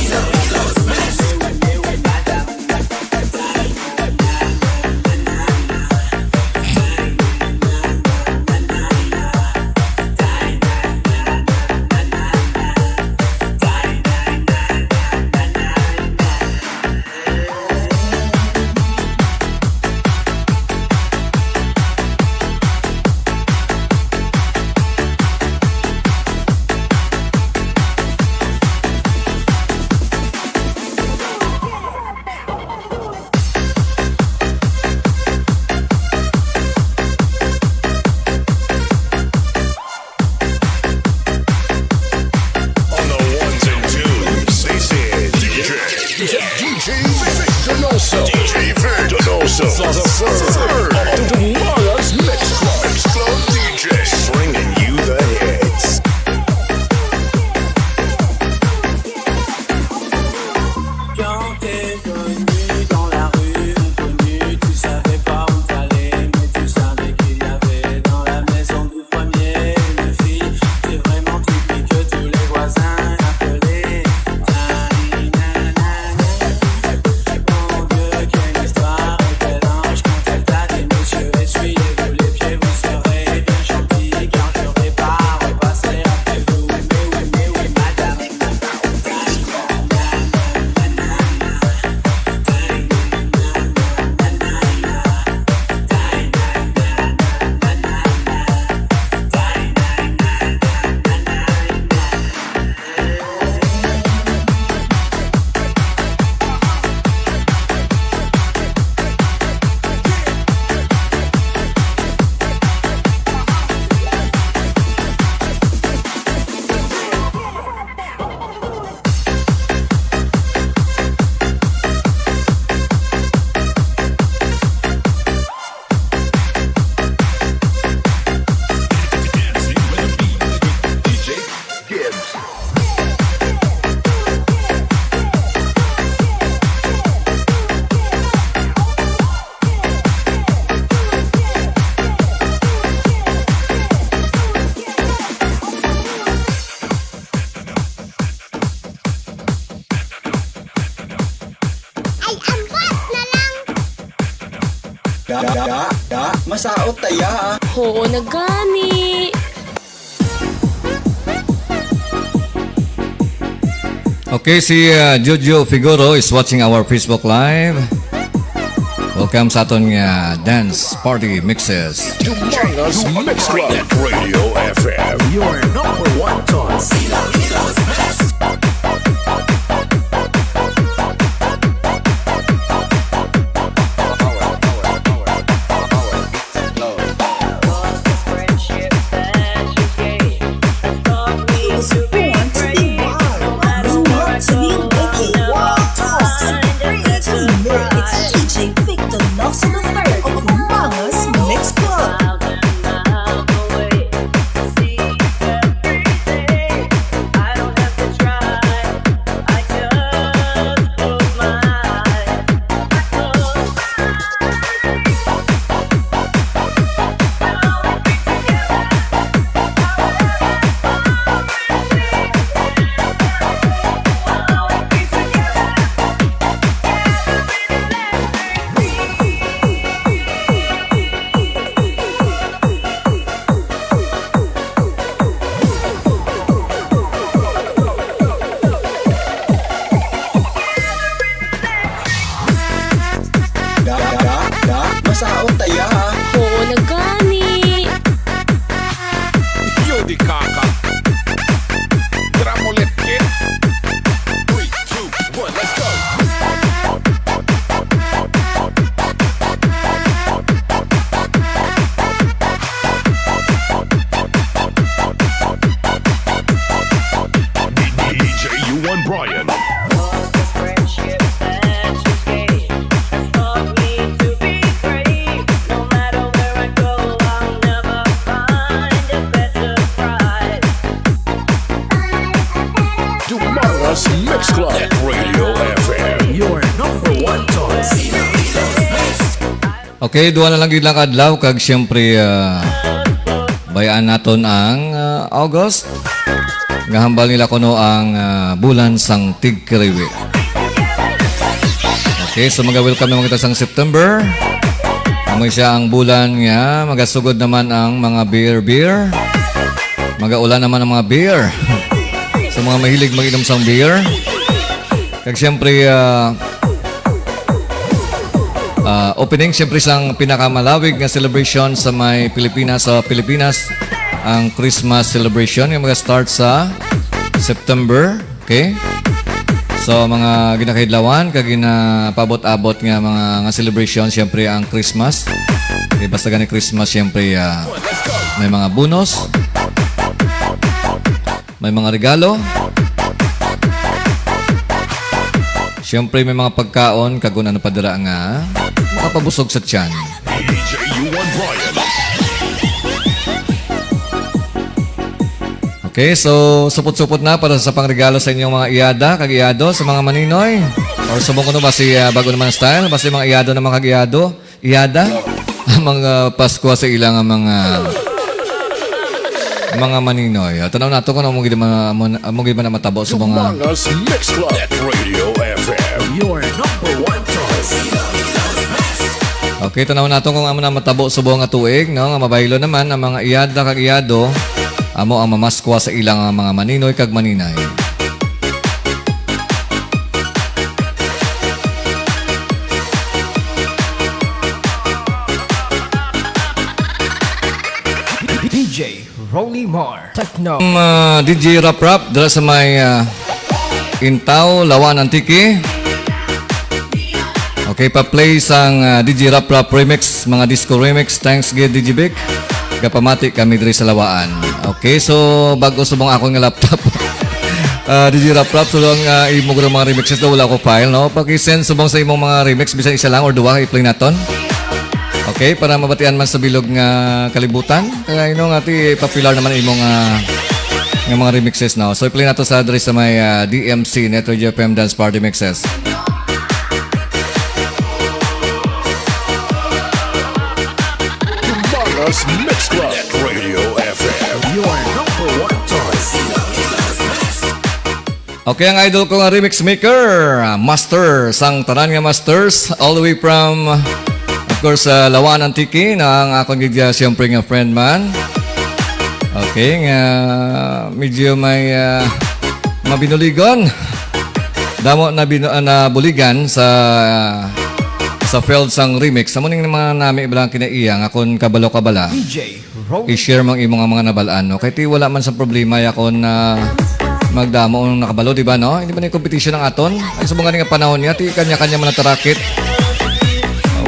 On the ones and twos, this is D J, D J Donoso. D J Donoso. The third of the Tomorrow's Mix Club. Mix Club D J. Bringing you the hits. Quand t'es venu dans la rue, inconnu, tu savais pas où t'allais, mais tu savais qu'il y avait dans la maison du premier une fille. C'est vraiment typique que tous les voisins l'appelaient. Mon Dieu, quelle histoire, et quel ange quand elle t'a dit monsieur. Da, da, da, masaot ta ya. Oo na gani. Okay, si uh, Jojo Figuro is watching our Facebook Live. Welcome sa aton nga dance party mixes. Dumangas Mix Club at Radio F M. Your number one choice. It's D J Victor Nelson the third of Mangas Mix Club. Da, da, da, da, masaot ta ya. Oo na gani. Yo di kaka. Tara mo, let's get. Three, two, one, let's go. D J U one Brian. Dumangas Mix Club at Radio F M. Your number one choice. Okay, duha na lang gid lang ka adlaw kag siyempre, ah, bayaan naton ang, ah, August. Nga hambal nila kuno ang, ah, bulan sang tigkariwi. Okay, so mag-welcome naman kita sang September. Amo siya ang bulan nga magasugod naman ang mga beer, beer. Magaulan naman ang mga beer. Sa mga mahilig mag-inom sang beer. Kag siyempre, ah, ah, opening siyempre sang pinakamalawig nga celebration sa may Pilipinas, sa Pilipinas, ang Christmas celebration nga mag-start sa September. Okay? So, mga ginakahidlawan, kag ginapabot-abot nga mga, nga celebration, siyempre, ang Christmas. Okay, basta gani Christmas, siyempre, ah, may mga bonus, may mga regalo. Siyempre, may mga pagkaon, kag kung ano pa dira nga makapabusog sa tiyan. D J U one Brian. Okay, so supot-supot na para sa pangregalo sa inyong mga iyada kag iyado, sa mga maninoy. Or subong kuno ba si, ah, bago naman style, ba si mga iyado naman kag iyado, iyada, ang mga Paskwa sa ila nga mga, mga maninoy. At tanaw nato kung amo gid man, amo, amo gid man ang matabo sa mga Dumangas Mix Club at Radio F M. Your number one choice. Okay, tanaw nato kung amo na matabo subong nga tuig, no? Nga mabaylo naman ang mga iyada kag iyado, amo ang mamaskwa sa ilang mga maninoy kag maninay. D J Rolly Mar. Techno. Um, ah, D J Rap Rap, dala sa may, ah, Intao, Lawaan, Antique. Okay, pa-play sang, ah, D J Rap Rap Remix, mga disco remix. Thanks gid, D J Vic. Gapamati kami diri sa Lawaan. Okay, so bago subong akon nga laptop. Ah, D J Rap Rap, so ang, ah, imo nga mga remixes daw wala ko file, no? Paki-send subong sa imong mga remix, bisan isa lang or duha, i-play naton. Okay, para mabatian man sa bilog nga kalibutan. Kaya, you know, nga ti popular naman imong, ah, nga mga remixes, no? So, i-play nato sa diri sa may, ah, D M C, Net Radio F M Dance Party Mixes. Dumangas Mix Club at Radio F M. Your number one choice. Okay, ang idol ko nga remix maker, ah, master sang tanan nga masters, all the way from, ah, Of course, uh, Lawan Antique na ang akon gid, uh, siyempre nga friend man. Okay, nga medyo may, uh, mabinuligon. Damo na binu-, uh, nabuligan sa sa field sang remix. Amo ning mga nami bala kinaiya nga kon kabalo ka bala. D J Rowan. I-share mo ang imo nga mga nabal-an, no? Kay ti wala man sa problema ya kon, ah, magdamo ang nakabalo, di ba, no? Hindi man yung competition ang aton. Ay, sa mga nga panahon niya, ti kanya-kanya man natarakit.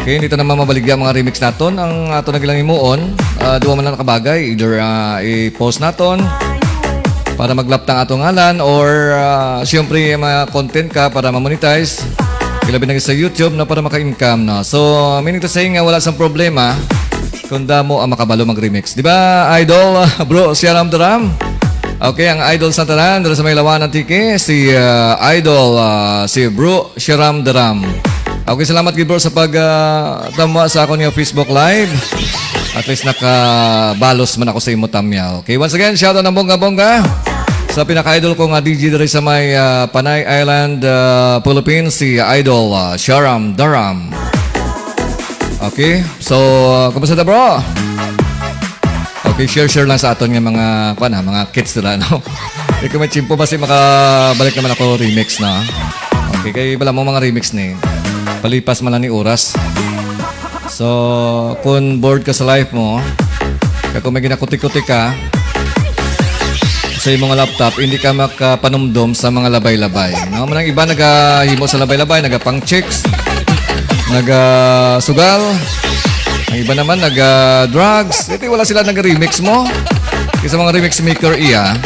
Okay, hindi ta naman mabaligya ang mga remix naton. Ang ato na gilang himuon, ah, duwa man lang nakabagay. Either, ah, i-post naton para maglaptang ato ngalan or, ah, siyempre, mga content ka para ma-monetize. Ilabi na sa YouTube na para maka-income, no? So, meaning to say nga wala sang problema kung damo ang makabalo mag-remix. Di ba, Idol, Bro Siaram Daram? Okay, ang idol sa tanan, dala sa may Lawan Antique, si, ah, Idol, ah, si Bro Siaram Daram. Okay, salamat gid, bro, sa pag, ah, tamwa sa akon nga Facebook Live. At least nakabalos man ako sa imo tamyaw. Okay, once again, shout out ng bongga-bongga sa pinaka-idol ko nga D J diri sa may, ah, Panay Island, ah, Philippines, si Idol, ah, Sharam Daram. Okay, so, ah, kumusta na, bro? Okay, share-share lang sa aton nga mga, kuwan, ah, mga kits nila, no? Ikaw may tsimpo, basi makabalik naman ako remix na. Okay, kay bala mo mga remix ni palipas man lang ni oras. So, kung bored ka sa life mo, kag kung may ginakuti-kuti ka sa imong laptop, hindi ka makapanumdom sa mga labay-labay. No? Manang iba nagahimo sa labay-labay, nagapang chicks, nagasugal, ang iba naman naga-drugs. Ito wala sila nag-remix mo. Kasi mga remix maker iya.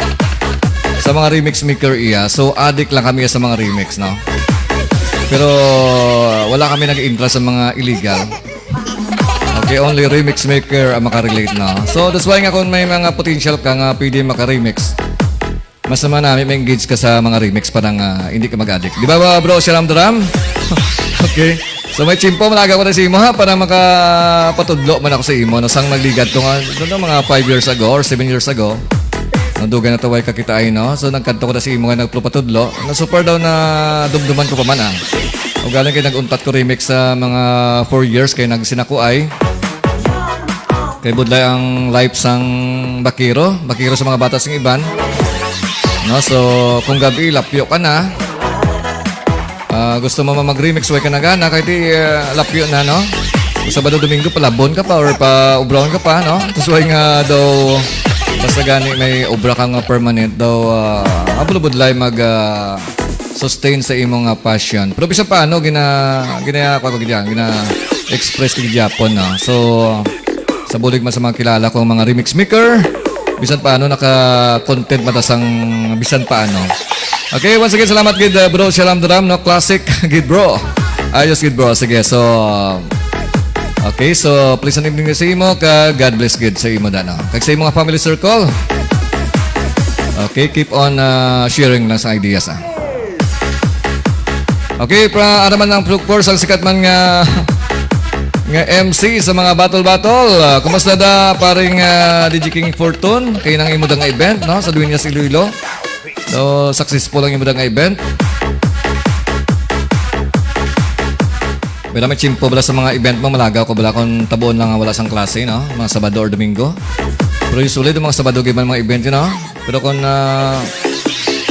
Sa mga remix maker iya. So, addict lang kami sa mga remix, no? Pero wala kami nag-intra sa mga illegal. Okay, only remix maker ang makarelate na. So, that's why nga kung may mga potential ka nga pwede makaremix, mas naman namin ma-engage ka sa mga remix para nga hindi ka mag-addict. Di ba, ba, bro, si Ram Daram? Okay. So, may tsimpo, malaga ko na sa imo, ha, para makapatudlo man ako sa imo. No? Sang nagligad to nga, ano, mga five years ago or seven years ago, nadugay na taway kakitaan, no? So, nagkadto ko na sa imo nga nagpapatudlo. Na super daw na dumduman ko pa man, ah. O galing kay nag-untat ko remix sa mga four years kay nagsinakuay. Kay budlay ang life sang bakiro, bakiro sa mga bata sing iban. No, so kung gabi lapyo ka na, ah, gusto mo ma- mag-remix, way ka na gana, kay di, ah, lapyo na, no? Kung Sabado, Domingo, palabon ka pa or pa ubrahon ka pa, no? Tapos way nga daw, basta gani may obra ka nga permanent daw, ah, ang budlay mag, ah, sustain sa imo nga passion. Pero bisan paano, gina, gina, kuwan ko gid yan, gina-express ko gid yapon, no? So, sa bulig man sa mga kilala ko, mga remix maker, bisan paano, naka-content man ta sang bisan paano. Okay, once again, salamat gid, uh, bro, Sharam Daram, no? Classic gid, bro. Ayos gid, bro. Sige, so, okay, so, pleasant evening sa imo, ka God bless gid sa imo, dano. Kag sa imo nga family circle. Okay, keep on, uh, sharing lang sa ideas, ah. Okay, para araman lang, of course, ang sikat man nga, nga M C sa mga battle-battle. Ah, kumusta da, paring, ah, D J King Fortune? Kay nang imo da nga event, no? Sa Dueñas, Iloilo. So, successful ang imo da nga event. Wala may tsimpo bala sa mga event mo, malagaw ko bala kung tabuon lang nga wala sang klase, no? Mga Sabado or Domingo. Pero usually, mga Sabado, giban mga event, you know? Pero kung, ah,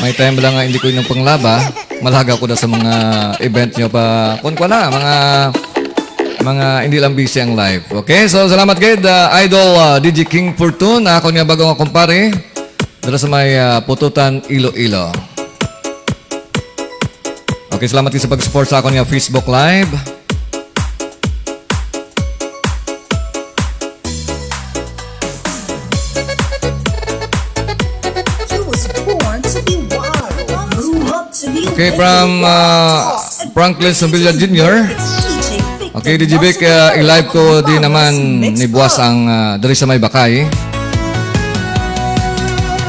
may time lang nga hindi ko inyong panglaba, malaga ko na sa mga event nyo pa. Kung wala, mga, mga hindi lang busy ang life. Okay? So, salamat gid, ah, Idol, ah, D J King Fortune, ako niya bago nga kumpare. Dala sa may, ah, Pututan, Iloilo. Okay, salamat gid sa pag-support sa akon nga Facebook Live. He was born to be wild, grew up to be Okay, from, uh, Franklin Sumbilya Junior. Okay, D J Vic, uh, i-live ko di naman ni Buwas ang, uh, diri sa may Bakay.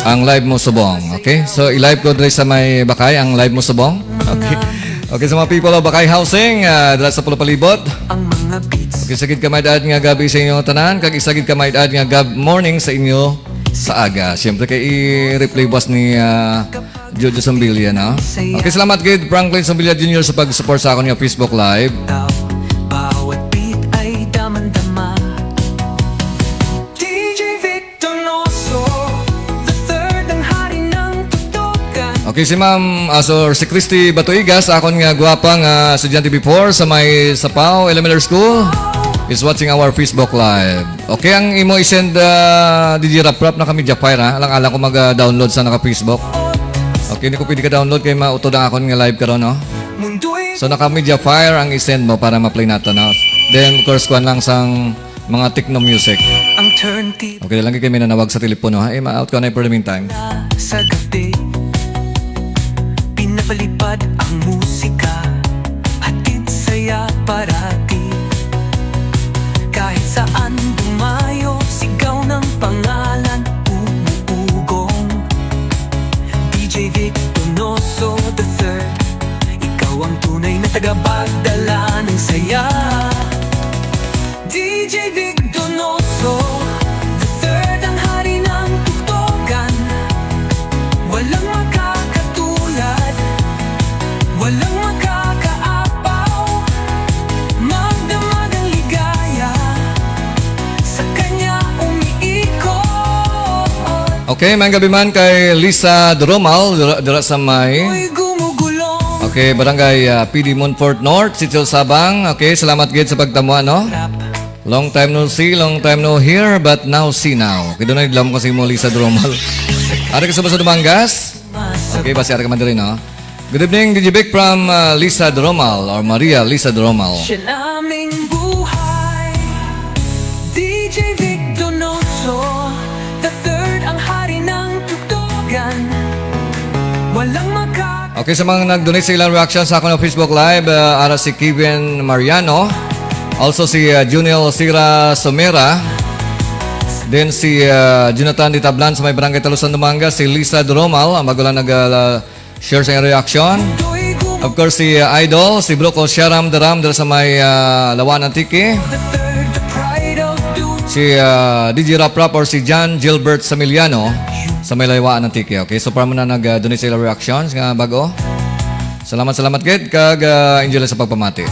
Ang live mo subong, okay? So, i-live ko diri sa may Bakay ang live mo subong. Okay. Okay, sa mga people of Bakay Housing, uh, dala sa Pulo Palibot. Ang mga beats. Okay, sagid ka may daad nga gabi sa inyo tanan, kag isagid ka may daad nga gab morning sa inyo sa aga. Siyempre, kay i-replay buwas ni, ah, Jojo Sambilya, no? Okay, salamat gid, Franklin Sambilya Junior, sa pag-support sa akon nga Facebook Live. Bawat beat ay Okay, si Ma'am, ah, so, si Christy Batuigas, akon nga gwapa nga estudyante before sa may Sapao Elementary School, is watching our Facebook Live. Okay, ang imo i-send, ah, D J Rap Rap, naka-Mediafire, ha? Alang-alang ko mag-download sa naka-Facebook. Okay, hindi ko pwede ka-download kay mautod ang akon nga live karon, no? So, naka-Mediafire ang i-send mo para ma-play nato, no? Then, of course, kuan lang sang mga Tecno Music. Ang turntable Okay, lang kay may nanawag sa telepono, ha? Eh, ma-out ko na for the meantime. Sa gabi, pinapalipad ang musika, hatid saya parati. Kahit saan dumayo, sigaw ng pangalan, umuugong. D J Vic Donoso the third, ikaw ang tunay na tagapagdala ng saya. D J Vic Donoso the third, ang hari ng tugtugan. Walang makakatulad, walang makakaapaw. Magdamag ang ligaya, sa kanya umiikot. Okay, may gabi man kay Lisa Dromal, dira, dira sa may Ako'y gumugulong. Okay, Barangay, ah, P D Montfort North, Sitio Sabang. Okay, salamat gid sa pagtamwa, no? Rap. Long time no see, long time no hear, but now see now. Kidunay lang ko si mo, Lisa Dromal. Ari ka sa Baso Dumangas? Okay, basi ari ka man diri, no? Good evening, D J Vic from, uh, Lisa Dromal or Maria Lisa Dromal. Siya naming buhay. D J Vic Donoso the third, ang hari ng tugtugan. Walang maka- Okay, sa mga nag-donate sa ilang reaction sa akon Facebook Live, uh, ara si Kevin Mariano, also si, uh, Juniel Sira Somera, then si, uh, Jonathan Ditablan sa may Barangay Talusan, Dumangas, si Lisa Dromal, ang bago lang nag, uh, share sa iyang reaction. Of course, si, uh, Idol, si Broco Sharam Daram dira sa may, uh, Lawan, Antique. Si, uh, D J Rap Rap or si John Gilbert Samiliano sa may Lawan, Antique. Okay, so para mo na nag, uh, donate sa ilang reactions nga bago. Salamat, salamat gid kag, uh, enjoy lang sa pagpamati.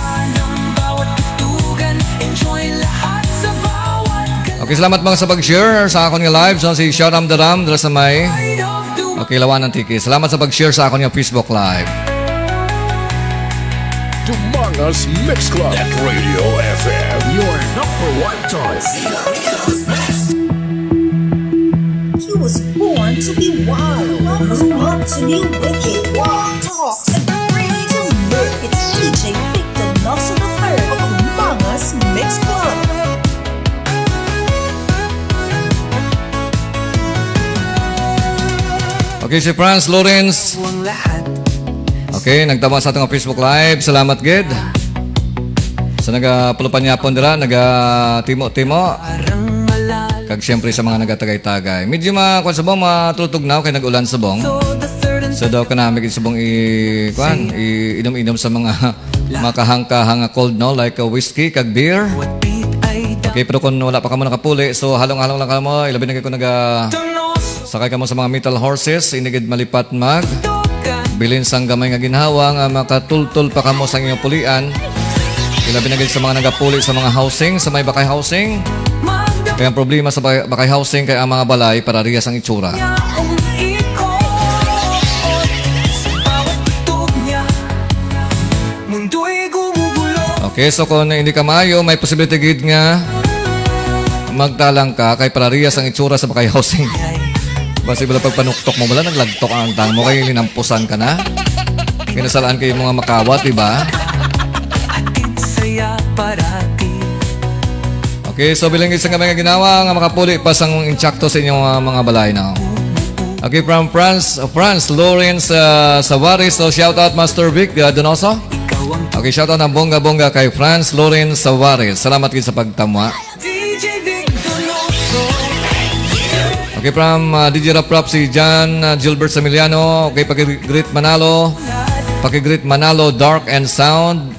Okay, salamat mga sa pag-share sa akon nga live. So, si Sharam Daram dira sa may Okay, Lawan, Antique. Salamat sa pag-share sa akon nga Facebook Live. Dumangas Mix Club at Radio F M. Your number one choice. He was born to be wild, grew up to be wicked, walk, talks, and bring to live. It's D J Victor Nelson the third of Dumangas Mix Club. Okay, si Franz Lawrence. Okay, nagtama sa atong Facebook Live. Salamat gid. Sa naga-, pulupanyapon dira, nagatimo-timo. Kag siyempre sa mga nagatagay-tagay. Medyo ma-, kuwan subong, matultog na kay nag-ulan subong. So daw kanami gid subong i-, kuwan, i-inom-inom sa mga makahangkahang nga cold, no? Like, uh, whiskey kag beer. Okay, pero kung wala pa kamo nakapuli, so halong-halong lang kamo. Ilabi na kay kung naga-, sakay kamo sa mga metal horses, hindi gid malipat mag bilin sang gamay nga ginhawa nga makatultol pa kamo sa inyong pulian. Ilabi na gid sa mga nagapuli sa mga housing, sa may Bakay Housing. Kaya ang problema sa Bakay, Bakay Housing kay ang mga balay parehas ang itsura. Okay, so kung hindi ka maayo, may posibilidad gid nga magtalang ka kay parehas ang itsura sa Bakay Housing. Basi wala pagpanuktok mo, wala naglagtok ang tang mo kay linampusan ka na. Kinasalaan kayo mga makawat, di ba? Atin saya parati. Okay, so bilang isang kami nga ginawa nga makapuli pa sang insakto sa inyong, ah, mga balay na. Okay, from France, France, Lawrence, ah, Savares. So, shout out, Master Vic, ah, Donoso. Okay, shout out ng bongga-bongga kay France, Lawrence Savares. Salamat gid sa pagtamwa. Okay, from, ah, D J Rap Rap, si John, ah, Gilbert Samiliano. Okay, paki-greet Manalo. Paki-greet Manalo, Dark and Sound.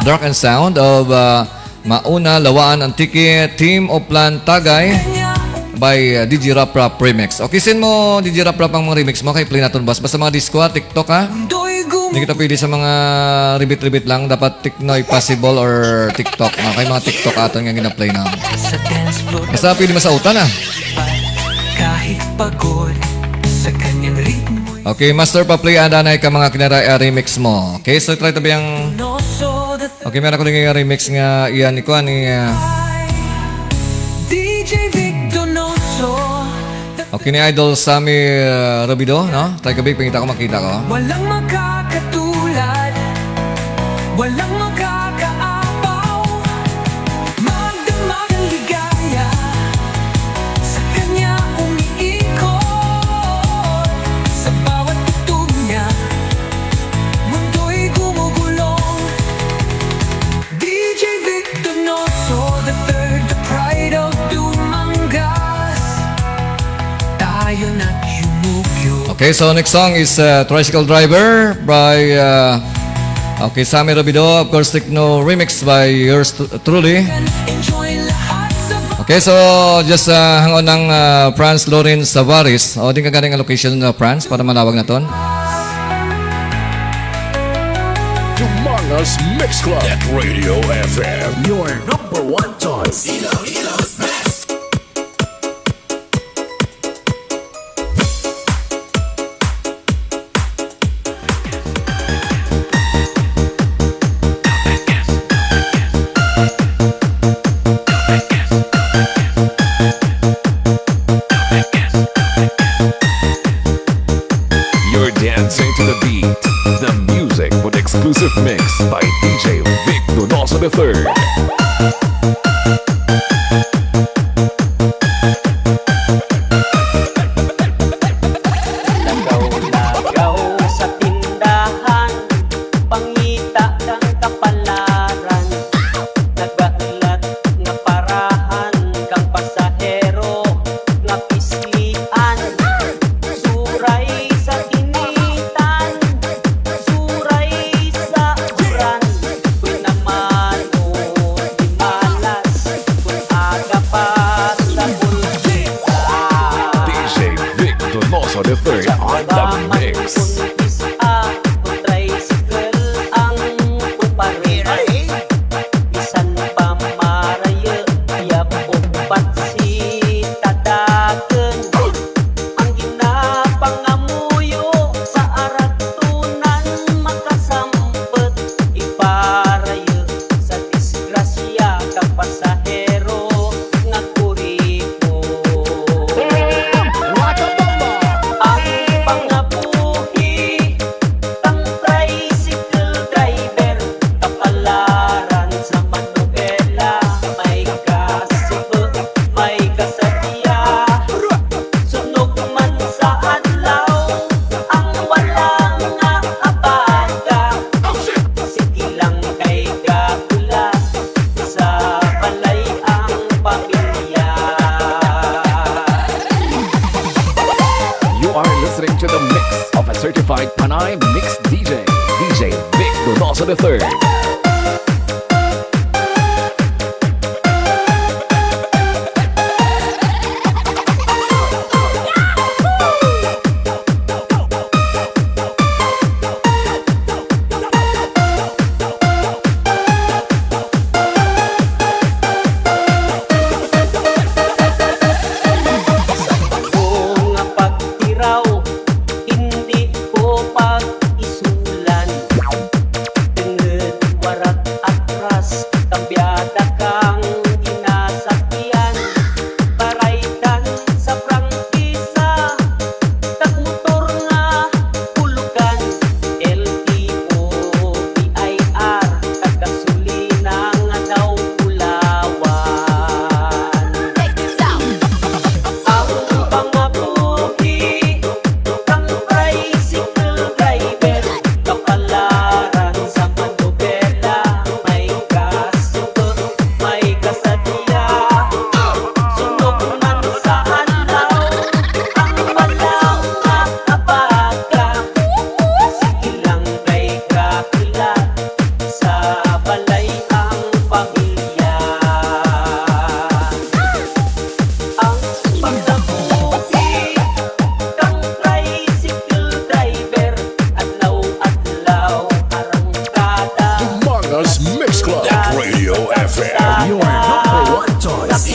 Dark and Sound of, ah, Mauna, Lawaan, Antique, Team Oplan, Tagay, by, uh, D J Rap Rap Remix. Okay, send mo, D J Rap Rap, ang mga remix mo kay play naton, boss. Basta mga disco, ha, TikTok, ha? Hindi kita pwede sa mga ribit-ribit lang. Dapat Tecno possible or TikTok. Mga kay mga TikTok aton nga gina-play na. Basta pwede masautan, ha? Kahit pagod sa kanyang ritmo. Okay, Master, pa-play anay ka mga Kinaray-a remix mo. Okay, so try tabi ang... Okay, meron ko din yung remix nga iyan ni kuan ni, ah, D J Vic Donoso. Okay, ni Idol Sammy, ah, Rubido, no? Try ka, Vic, pangita ko, makita ko. Walang makakatulad, walang makakaapaw. Magdamag ang ligaya, sa kanya umiikot. Sa bawat tugtog niya, mundo'y gumugulong. D J Vic Donoso the third, the pride of Dumangas. Tayo na't yumukyo. Okay, so next song is, uh, Tricycle Driver by, uh, okay, Sammy Rubido, of course, techno remix by yours tr-, truly. Enjoy lahat sa... Okay, so just, uh, hang on ng, uh, Franz Lorenz Savares. O, di ka galing ang location ng Franz para manawag naton. Dumangas Mix Club at Radio F M, your number one choice. You're dancing to the beat. The music with exclusive mix by D J Vic Donoso the third. Lagaw-lagaw sa tindahan, pangita kang kapalaran. Nagahulat nga parahan kang pasahero nga pislian. Suray sa initan, suray sa uran. Kon namano di malas, kon aga pa sa bulkita. D J Vic Donoso the third on the mix. Kon pis-a, kon tricycle ang kumpare. Bisan pa marayo, yap o patsi tadagon. Ang ginapangamuyo sa aratunan makasampot, iparayo sa disgrasya kang pasahero nga kuripon. Ang pangabuhi kang tricycle driver, kapalaran sa manobela, may kasubo, may kasadya. Sunog man sa adlaw, ang wala nga abaga. Sige lang kay gahulat sa balay ang pamilya. You are listening to the mix of a certified Panay Mix D J, D J Vic Donoso the third. Sa ako nga pagtiraw, hindi ko pag-isulan. Tungod warat atras, kambyada kang ginasakyan. Baraytan sa prangkisa, kag motor nga bulugan. L T O, P I R, kag gasolina nga daw bulawan. Ang pangabuhi kang tricycle driver, kapalaran sa manobela, may kasubo, may kasadya. Sunog man sa adlaw, ang balaw nga abaga. Sige lang kay kakilat, sa balay ang pamilya. Ang pagkabuhi kang tricycle driver, adlaw-adlaw arangkada. Dumangas Mix Club at Radio F M, your number one choice.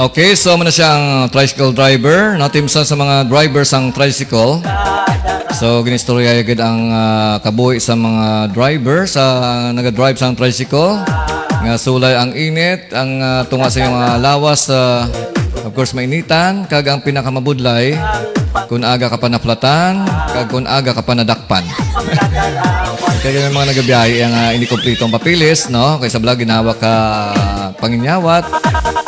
Okay, so muna siya ang tricycle driver. Natimsa sa mga driver sang tricycle. So, ginistorya gid ang, ah, kabuhi sa mga driver, sa naga-drive sang tricycle. Nga sulay ang init, ang, ah, tunga sa iyong, ah, lawas, ah, of course, mainitan, kag ang pinakamabudlay, kung aga ka pa naplatan, kag kung aga ka pa nadakpan. Kaya may mga nagabiyahe ang, ah, hindi kompleto ang papilis, no? Kay sa vlog, ginawa ka panginyawat.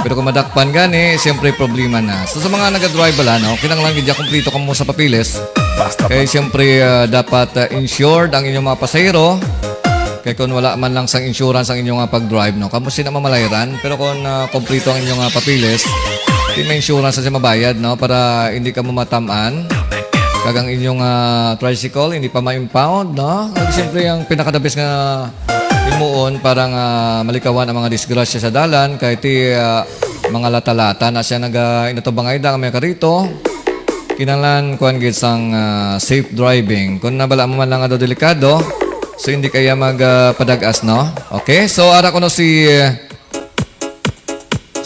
Pero kung madakpan gani, siyempre problema na. So, sa mga naga-drive bala, no? Kinahanglan gid kompleto kamo sa papilis. Kay siyempre, ah, dapat, ah, insured ang inyong mga pasahero. Kay kung wala man lang sang insurance ang inyong, ah, pag-drive, no? Kamo sina mamalayran. Pero kung, ah, kompleto ang inyong, ah, papilis, di may insurance na siya mabayad, no? Para hindi ka mo matamaan. Kag ang inyong, ah, tricycle, hindi pa ma-impound, no? Kag siyempre, ang pinaka-the best nga himuon para nga malikawan ang mga disgrasya sa dalan, kay ti, ah, mga lata-lata na siya naga-, inatubangay da ang mga karito. Kinahanglan, kuwan gid sang, ah, safe driving. Kung nabala mo man lang nga daw delikado, so hindi kaya mag, ah, padag-as, no? Okay, so ara ko no si,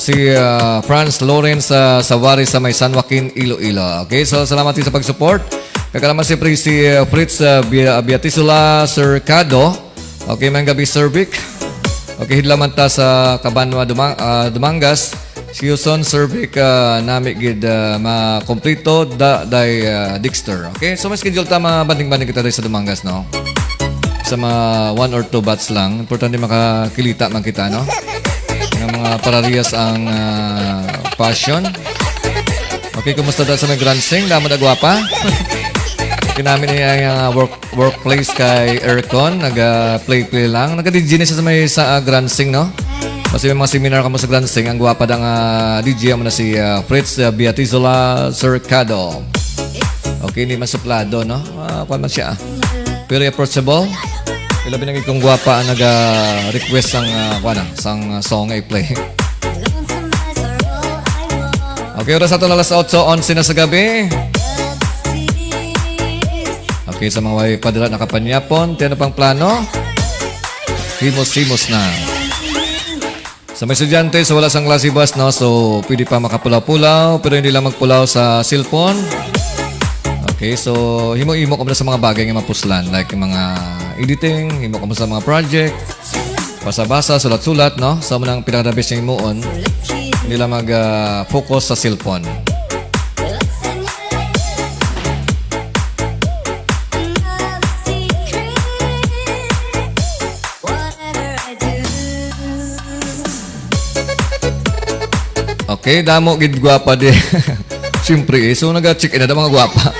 si, ah, Franz Lawrence, ah, Sawari sa may San Joaquin, Iloilo. Okay, so salamat sa pag-support. Kag ara man siyempre si, ah, Fritz, ah, Bia-, Biatisula Cercado. Okay, may gabi, Sir Vic. Okay, hidlaman ta sa Cabanwa, Dumang-, ah, Dumangas. Si Yuson, Sir Vic, ah, nami gid, ah, makomplito da, day, ah, Dexter. Okay, so may schedule ta, mabanding-banding kita day sa Dumangas, no? Sa mga one or two batch lang. Importante makakilita man kita, no? Nga mga parariyas ang, ah, passion. Okay, kumusta daw sa may Grand Sing? Damo na gwapa? Kinami niya yung, ah, work, workplace kay aircon. Naga-play-play lang. Naga-D J na siya sa may sa, ah, Grand Sing, no? Kasi may mga seminar kamo sa Grand Sing. Ang gwapa da nga D J mo na si, ah, Fritz, ah, Biatizola Cercado. Okay, hindi man suplado, no? Ah, kuwan man siya. Very approachable. Ilabi na gid kung gwapa ang naga-request sang, ah, kuwan na, sang, ah, song nga i-play. Okay, oras nato na alas otso onse na sa gabi. Okay, sa mga way pa dira nakapanyapon, ti ano pang plano? Himos-himos na. Sa mga estudyante, sa wala sang klase bus, no? So, pwede pa makapulaw-pulaw, pero hindi lang magpulaw sa cellphone. Okay, so, himo-himo ka muna sa mga bagay nga mapuslan, like mga editing, himo ka muna sa mga project, basa-basa, sulat-sulat, no? Sa muna ang pinaka-the best nga himuon, hindi lang mag, ah, focus sa cellphone. Okay, damo gid gwapa di. Siyempre, eh. So, naga-check in na mga gwapa.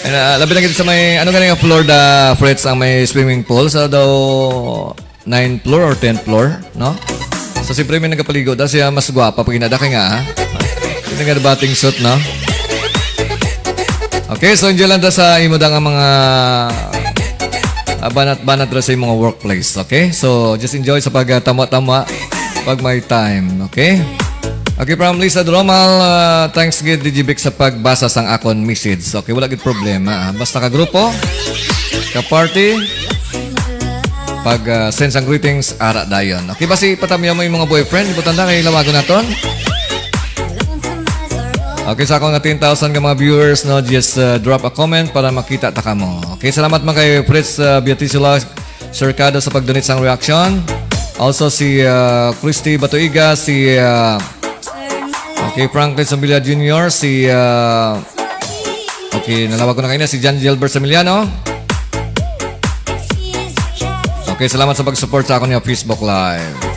And, ah, labi na gid sa may, ano gani nga floor da, Fritz, ang may swimming pool? Sa daw ninth floor or tenth floor, no? So, siyempre, may nagapaligo da siya, mas gwapa pag inada kay nga, ha? Hindi nga bathing suit, no? Okay, so enjoy lang ta sa imo da nga mga, ah, banat-banat ra sa imong workplace, okay? So, just enjoy sa pagtama-tama pag may time, okay? Okay, from Lisa Dromal, ah, thanks gid, D J Vic, sa pagbasa sang akon message. Okay, wala gid problema, ah. Basta ka grupo, ka party, pag, ah, send sang greetings, ara dayon. Okay, basi patamyaw mo yung mga boyfriend, ibutang na kay lawagon naton. Okay, sa akong nga ten thousand ka mga viewers, no, just, uh, drop a comment para makita ta kamo. Okay, salamat man kay Fritz, uh, Biatisula Cercado sa pag-donate sang reaction. Also si, uh, Christy Batuiga, si, uh, okay, Franklin Sumbilia Junior, si, uh, okay, nalawag ko na kayo na, si John Gilbert Samiliano. Okay, salamat sa pag-support sa akon nga Facebook Live.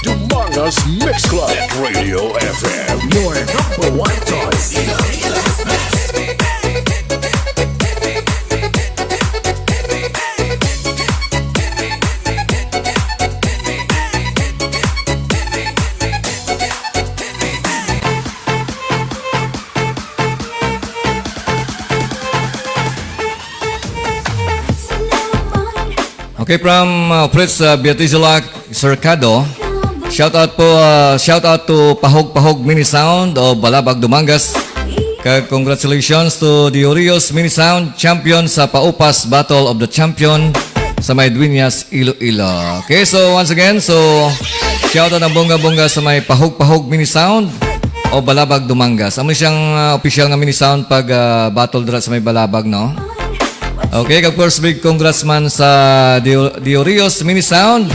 Dumangas Mix Club at Radio F M, your number one choice. Okay, from, uh, Fritz, uh, Beatizulac Cercado. Shout out po, uh, shout out to Pahog Pahog Mini Sound of Balabag, Dumangas. Kag congratulations to Diorios Mini Sound, champion sa Paupas Battle of the Champion sa may Dueñas, Iloilo. Okay, so once again, so shout out ang bongga-bongga sa may Pahog Pahog Mini Sound of Balabag, Dumangas. Amo siyang, uh, official nga mini sound pag, uh, battle dira sa may Balabag, no? Okay, kag first big congrats man sa Dio-, Diorios Mini Sound.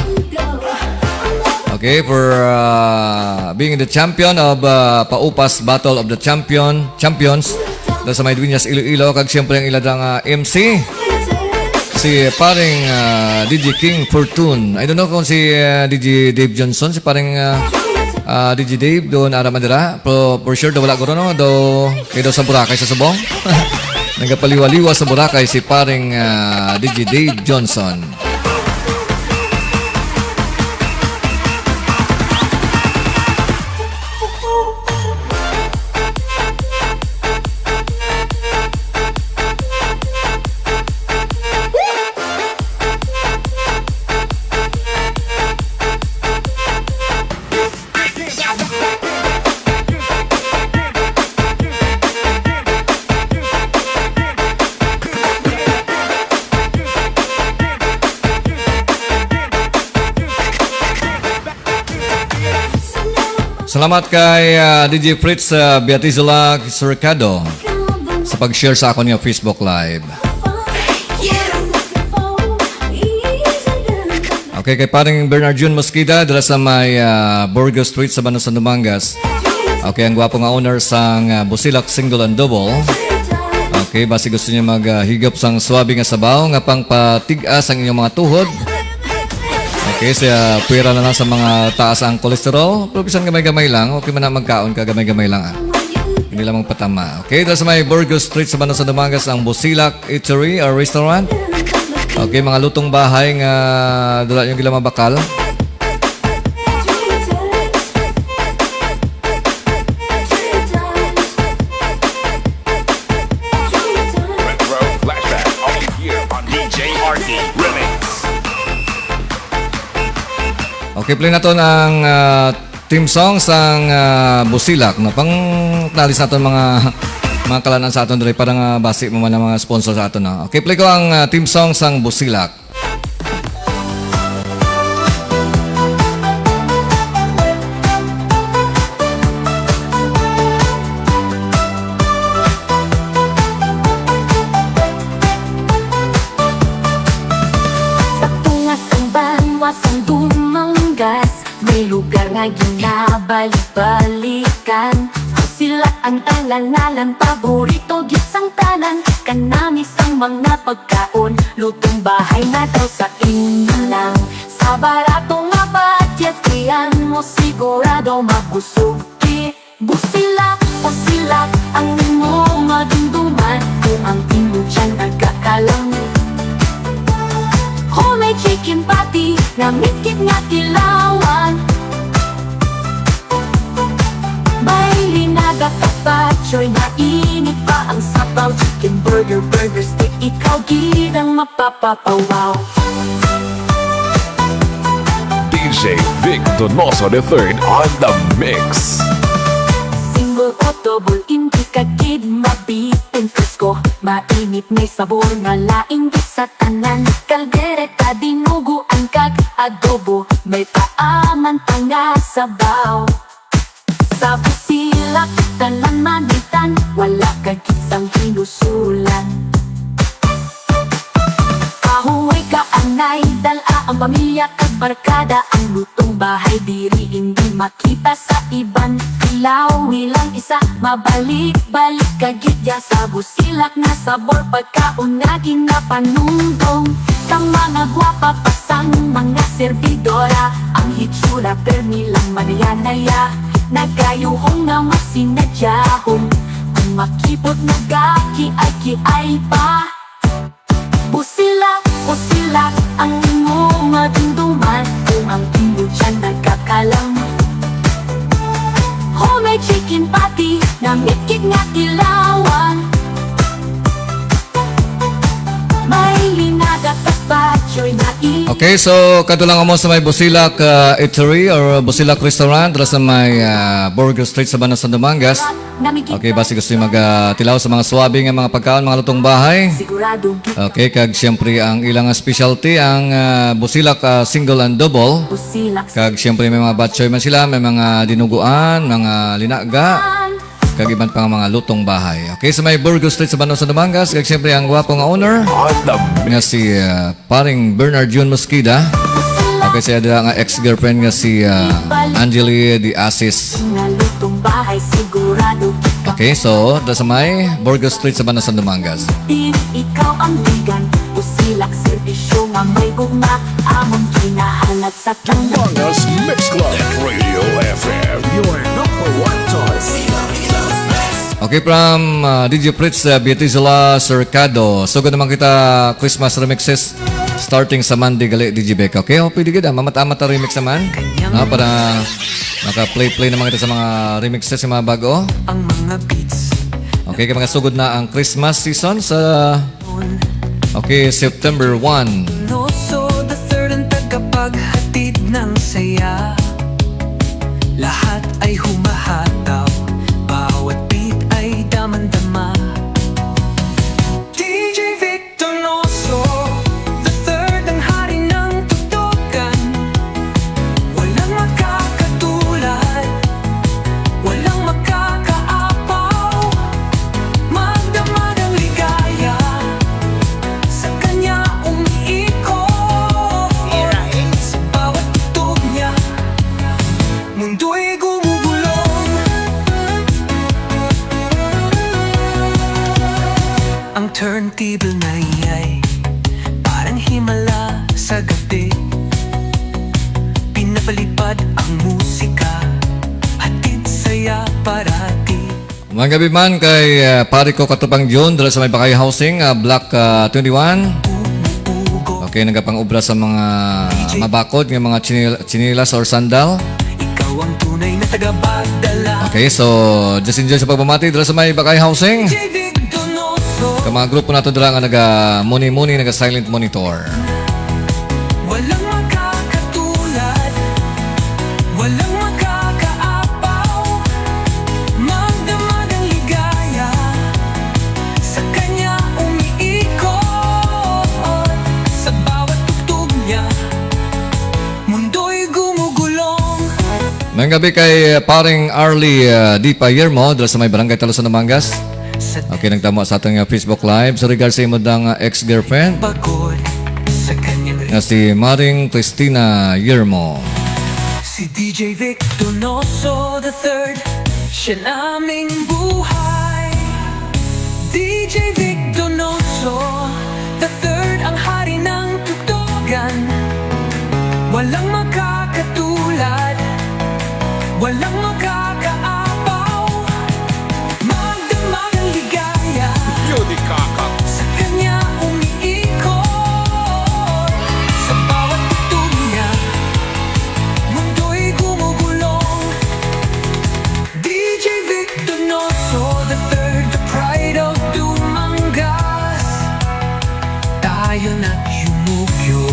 Okay, for, uh, being the champion of, uh, Paupas Battle of the Champion, Champions. Dahil sa may Dueñas, Iloilo, kag siyempre ang ila nga M C, si paring, uh, D J King Fortune. I don't know kung si, uh, D J Dave Johnson, si paring, uh, uh, D J Dave, doon ara man dira. Pero for sure, daw wala guro, no? Daw, kay daw sa Boracay sa subong. Nagapaliwaliwa sa Boracay si paring, ah, D J Dave Johnson. Salamat kay, ah, D J Fritz, ah, Beatizula Cercado sa pag-share sa akon nga Facebook Live. Okay, kay paring Bernard Jun Mosqueda dira sa may, ah, Burgos Street sa Banasan, Dumangas. Okay, ang gwapo nga owner sang, ah, Busilak Single and Double. Okay, basi gusto niyo mag, ah, higop sang swabe nga sabaw nga pangpatig-a sang inyong mga tuhod. Okay, sa pwera na lang sa mga taas ang cholesterol, pero bisan gamay-gamay lang, okay man na magkaon ka, gamay-gamay lang, ah. Hindi lang magpatama. Okay, dira sa may Burgos Street sa Banasan, Dumangas ang Busilak Eatery or Restaurant. Okay, mga lutong bahay nga dala yung gila mabakal. Retro Flashback, only here on D J R T Remix. Okay, play naton ang, ah, theme song sang, ah, Busilak, no? Pang-acknowledge naton mga, mga kalanan sa aton diri para nga basi mo man ang mga sponsor sa aton, no? Okay, play ko ang, ah, theme song sang Busilak. Sa tunga sang banwa sang Dumangas, may lugar nga ginabalik-balikan. Sila ang talangalan, paborito gid sang tanan. Kanami sang mga pagkaon, lutong bahay na daw sa inyo lang. Sa barato nga budget, tiyan mo sigurado mabusog. Busilak, Busilak, ang imo madumduman kung ang imo tiyan nagkakalam. Homemade chicken patty, nga mitkit nga kilawan. May linaga kag batchoy, mainit pa ang sabaw. Chicken burger, burger steak, ikaw gid ang mapapapawaw. D J Vic Donoso the third on the mix. Single o double, hindi ka gid mabitin. Presko, mainit, may sabor nga lain gid sa tanan. Kaldereta, dinuguan kag adobo, may paaman pa nga sabaw. Sa Busilak, tanan mahitan, wala ka gid sang hinusulan. Pahuway ka anay, dal-a ang pamilya kag barkada. Ang lutong bahay diri indi makita sa iban. Ilaw lang isa, mabalik-balik ka gid ya sa Busilak nga sabor pagkaon nga ginapanumdom. Kang mga gwapa pa sang mga serbidora, ang hitsura permi lang manaya-naya. Nagayuhong nga masinadyahon, kung makibot nagakiay-kiay pa. Busilak, Busilak, ang imo madumduman kung ang imo tiyan nagkakalam. Homemade chicken patty, nga mitkit nga kilawan. May linaga kag batchoy na i- Okay, so kadto lang mo sa may Busilak, ah, Eatery or Busilak Restaurant, dira sa may, ah, Burgos Street sa Banasan, Dumangas. Okay, basi gusto yung mag, ah, tilaw sa mga suwabe nga mga pagkaon, mga lutong bahay. Sigurado. Okay, kag siyempre ang ilang specialty, ang, ah, Busilak, ah, single and double. Busilak. Kag siyempre may mga batchoy man sila, may mga dinuguan, mga linaga, kag iban pa nga mga lutong bahay. Okay, sa may Burgos Street sa Banasan, Dumangas, kag siyempre ang gwapo nga owner nga si, ah, Paring Bernard Jun Mosqueda. Okay, siya dira nga ex-girlfriend nga si, ah, Angeli de Asis. Nga lutong bahay sigurado. Okay, so, dira sa may Burgos Street sa Banasan, Dumangas. Din ikaw ang ligan, Busilak serbisyo nga may gugma, among ginahanap sa Dumangas Mix Club at Radio F M, your number one choice. Okay, from, uh, D J Fritz, uh, Beatrizola Cercado. So, gud naman kita Christmas remixes starting sa Monday gali, D J Beck. Okay, oh, pwede gid, ah, mamat-amat na remix naman. Na, para maka-play-play naman kita sa mga remixes, sa mga bago. Ang mga beats. Okay, kay mga sugod na ang Christmas season sa, okay, September one. Noso the third ang tagapaghatid ng saya. Lahat ay humahataw, bawat beat ay damang-dama. D J Victor Noso the third, ang hari ng tugtugan. Walang makakatulad, walang makakaapaw. Magdamag ang ligaya, sa kanya umiikot. Sa bawat tugtog niya, mundo'y gumugulong. Ang turntable na iya'y parang himala sa gabi. Pinapalipad ang musika, hatid saya parati. Magandang gabi man kay, ah, pare ko, Katupang Jun, dira sa may Bakay Housing, ah, Block, ah, twenty-one. Okay, nagapang-obra sa mga mabakod nga mga chinil-, chinilas or sandal. Ikaw ang tunay na tagapagdala. Okay, so just enjoy sa pagpamati dira sa may Bakay Housing. J V Donoso. Ka mga grupo nato dira nga naga-muni-muni, naga-silent monitor. Walang makakatulad, walang makakaapaw. Magdamag ang ligaya, sa kanya umiikot. Sa bawat tugtog niya, mundo'y gumugulong. Magandang gabi kay, uh, Paring Arlie, uh, Dipa Yermo, dira sa may Barangay Talusan, Dumangas. Okay, nagtamo sa aton nga Facebook Live. So, regards sa imo dang, uh, ex-girlfriend Pagod sa kanyang nga si Maring Christina Yermo. Si D J Vic Donoso the third, siya naming buhay. D J Vic Donoso the third, ang hari ng tugtugan. Walang makakatulad, walang makakaapaw. Magdamag ang ligaya, Yun, di kaka. Sa kanya umiikot. Sa bawat tugtog niya, mundo'y gumugulong. D J Vic Donoso the third, the pride of Dumangas. Tayo na't yumugyo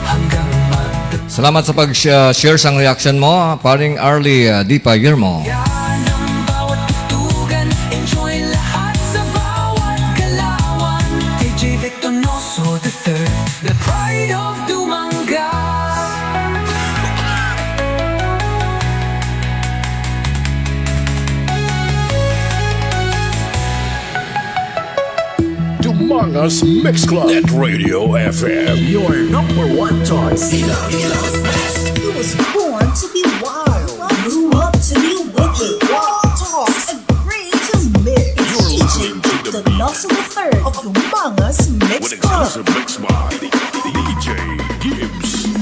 hanggang mag- Salamat sa pag-share sang reaction mo, Paring Arlie, uh, Dipa Yermo. Yan ang bawat tugtugan, enjoy lahat sa bawat galawan. D J Vic Donoso the third, the pride of Dumangas. Dumangas Mix Club at Radio F M, your number one choice. He was born to be wild, grew up to be wicked, talks and great to mix. You're listening to the Donoso the third of Dumangas Mix Club. Exclusive mix by D J Gibbs.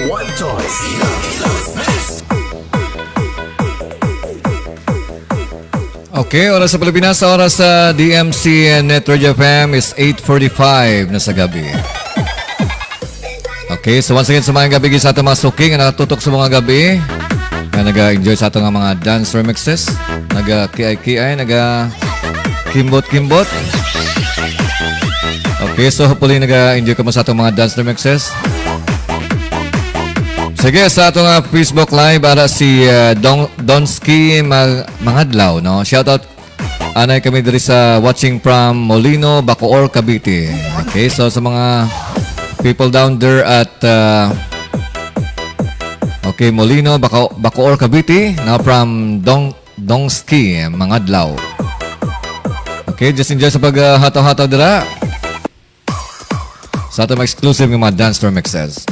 Wild Choice. Okay, oras sa Pilipinas, sa oras sa D M C Net Radio F M is eight forty-five na sa gabi. Okay, so once again, sa mga gabi, sa ato mga suki nga nakatutok sa mga gabi, nga naga-enjoy sa ato nga mga dance remixes, naga-kiay-kiay, naga-kimbot-kimbot. Okay, so hopefully naga-enjoy ka mo sa atong mga dance remixes. Sige, sa atong, ah, Facebook Live, ara si, ah, Don, Donsky Mag-, Mangadlaw, no? Shoutout, anay kami diri sa watching from Molino, Bacoor, Cavite. Okay, so sa mga people down there at, ah, okay, Molino, Baco-, Bacoor, Cavite, na from Dong, Donsky Mangadlaw. Okay, just enjoy sa pag, ah, hataw-hataw dira. Sa ato mga exclusive nga mga dance remixes.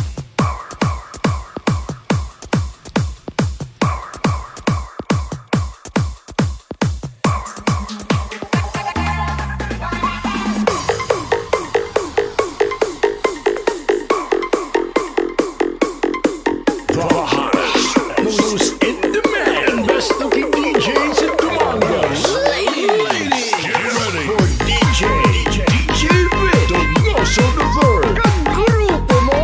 The hottest, most in demand, best looking D Js in Dumangas. Ladies, get ready for D J, D J Vic Donoso the third. Kag grupo mo.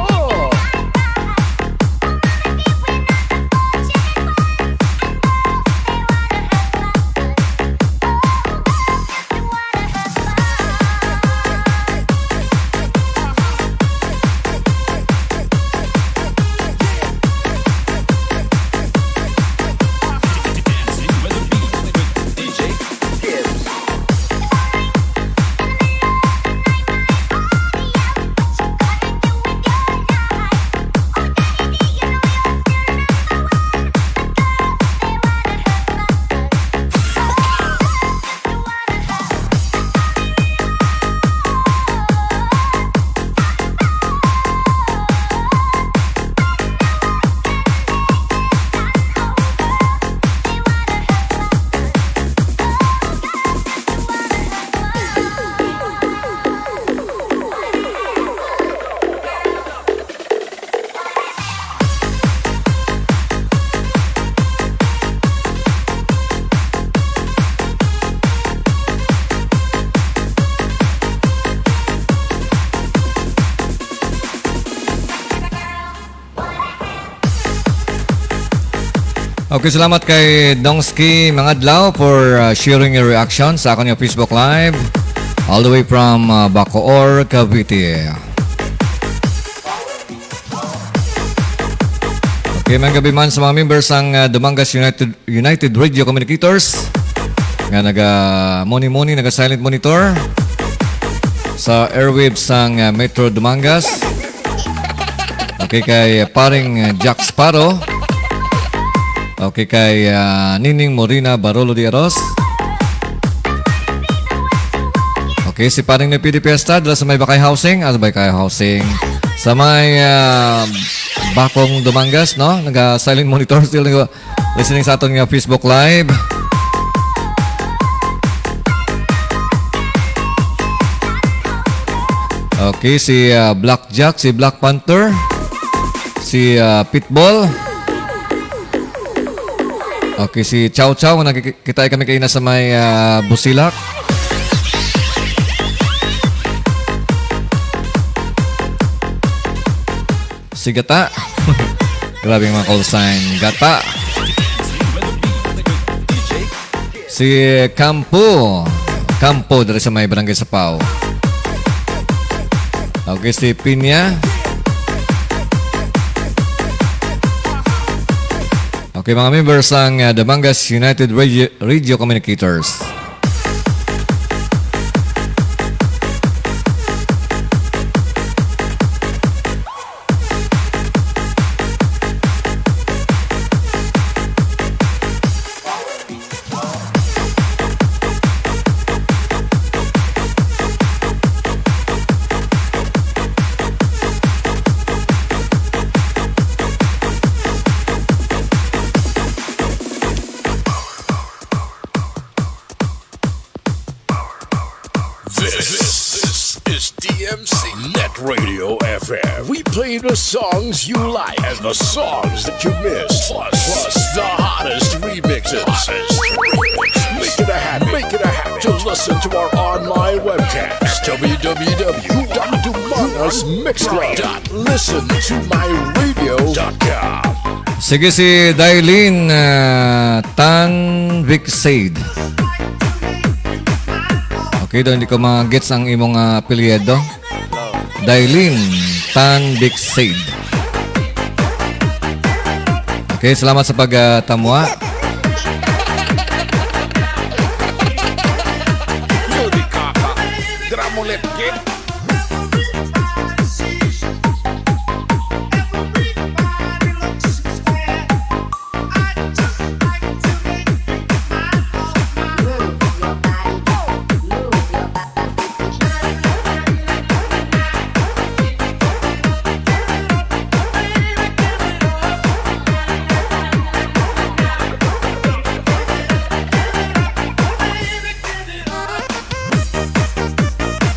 Okay, salamat kay Dongski Mangadlaw for, uh, sharing your reaction sa akon nga Facebook Live, all the way from, uh, Bacoor, Cavite. Okay, maayong gabi man sa mga members sang, uh, Dumangas United, United Radio Communicators nga naga-moni-moni, naga-silent monitor sa airwaves sang, uh, Metro Dumangas. Okay, kay paring, uh, Jack Sparrow. Okay, kay, uh, Nining Morina Barolo de Aros. Okay, si paring Nepidi Fiesta, dala sa may Bakay Housing. Ah, sa Bakay Housing. Sa may, uh, Bacong Dumangas, no? Naga-silent monitor still, naga-, listening sa aton nga Facebook Live. Okay, si, ah, Black Jack, si Black Panther, si, ah, Pitbull. Okay, si Chow Chow, nakikita kami kaina sa may, ah, Busilak. Si Gata. Grabe ang mga call sign. Gata. Si Campo. Campo, diri sa may Barangay Sapaw. Okay, si Piña. Okay, mga members sang, uh, Damangas United Radio, Radio Communicators. This is D M C Net Radio F Fair. We play the songs you like and the songs that you miss. Plus, plus the hottest remixes. Hottest remix. Make it a habit. Make it a habit to listen to our online webcast. W W W dot dumangas mix club dot listen to my radio dot com. Sige, si Dailin, ah, Tan Vic Said. Okay, daw hindi ko ma-gets ang imong, ah, apelyido. Dailin Tan Vic Said. Okay, salamat sa pagtamwa. Yun, di kaka. Dira mo letgit.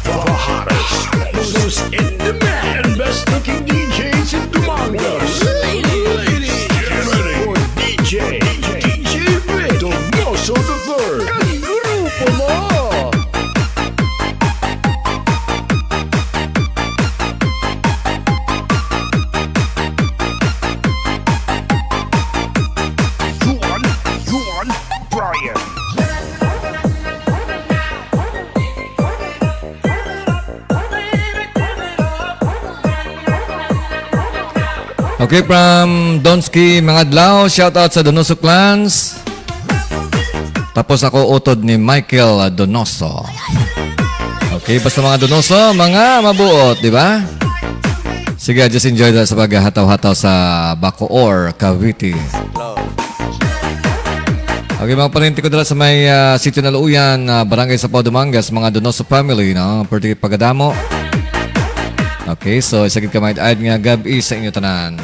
The hottest, most in demand, and best looking D Js in Dumangas. Ladies, get ready for D J, D J Vic Donoso the third. Ang grupo mo! Juan, Juan, Brian. Okay, from Donsky Mangadlaw, shout out sa Donoso Clans. Tapos ako utod ni Michael Donoso. Okay, basta mga Donoso, mga mabuot, di ba? Sige, just enjoy that sa paghataw-hataw sa Bacoor, Cavite. Okay, mga pariente ko dala sa may, ah, Sitio Naluuyan, ah, Barangay Sapao, Dumangas, mga Donoso family, no? Pwede pagadamo. Okay, so isa gid ka maayad nga gab-i sa inyo tanan.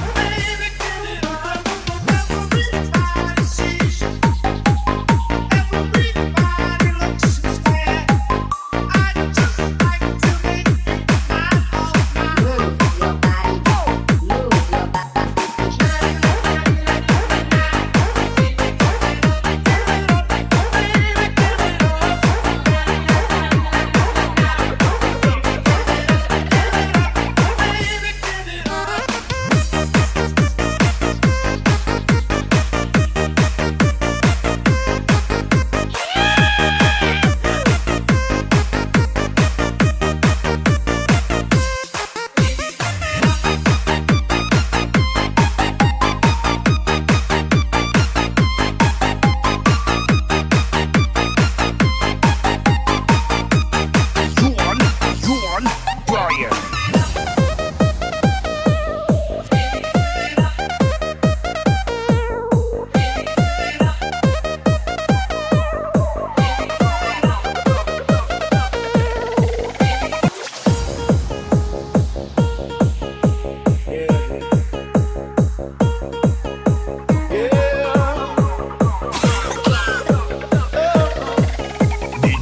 Juan, Juan, Brian.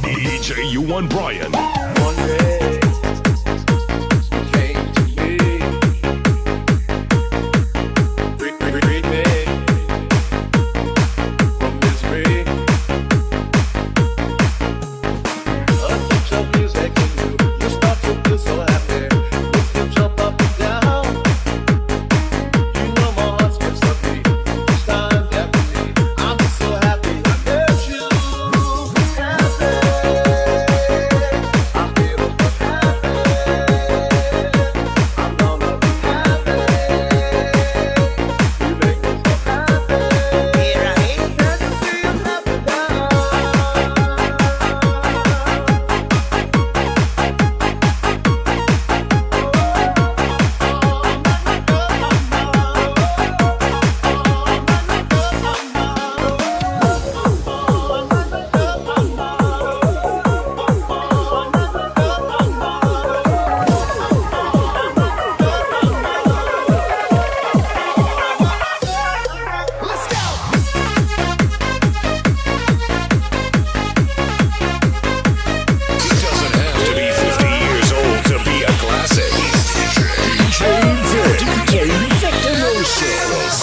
D J Juan Brian.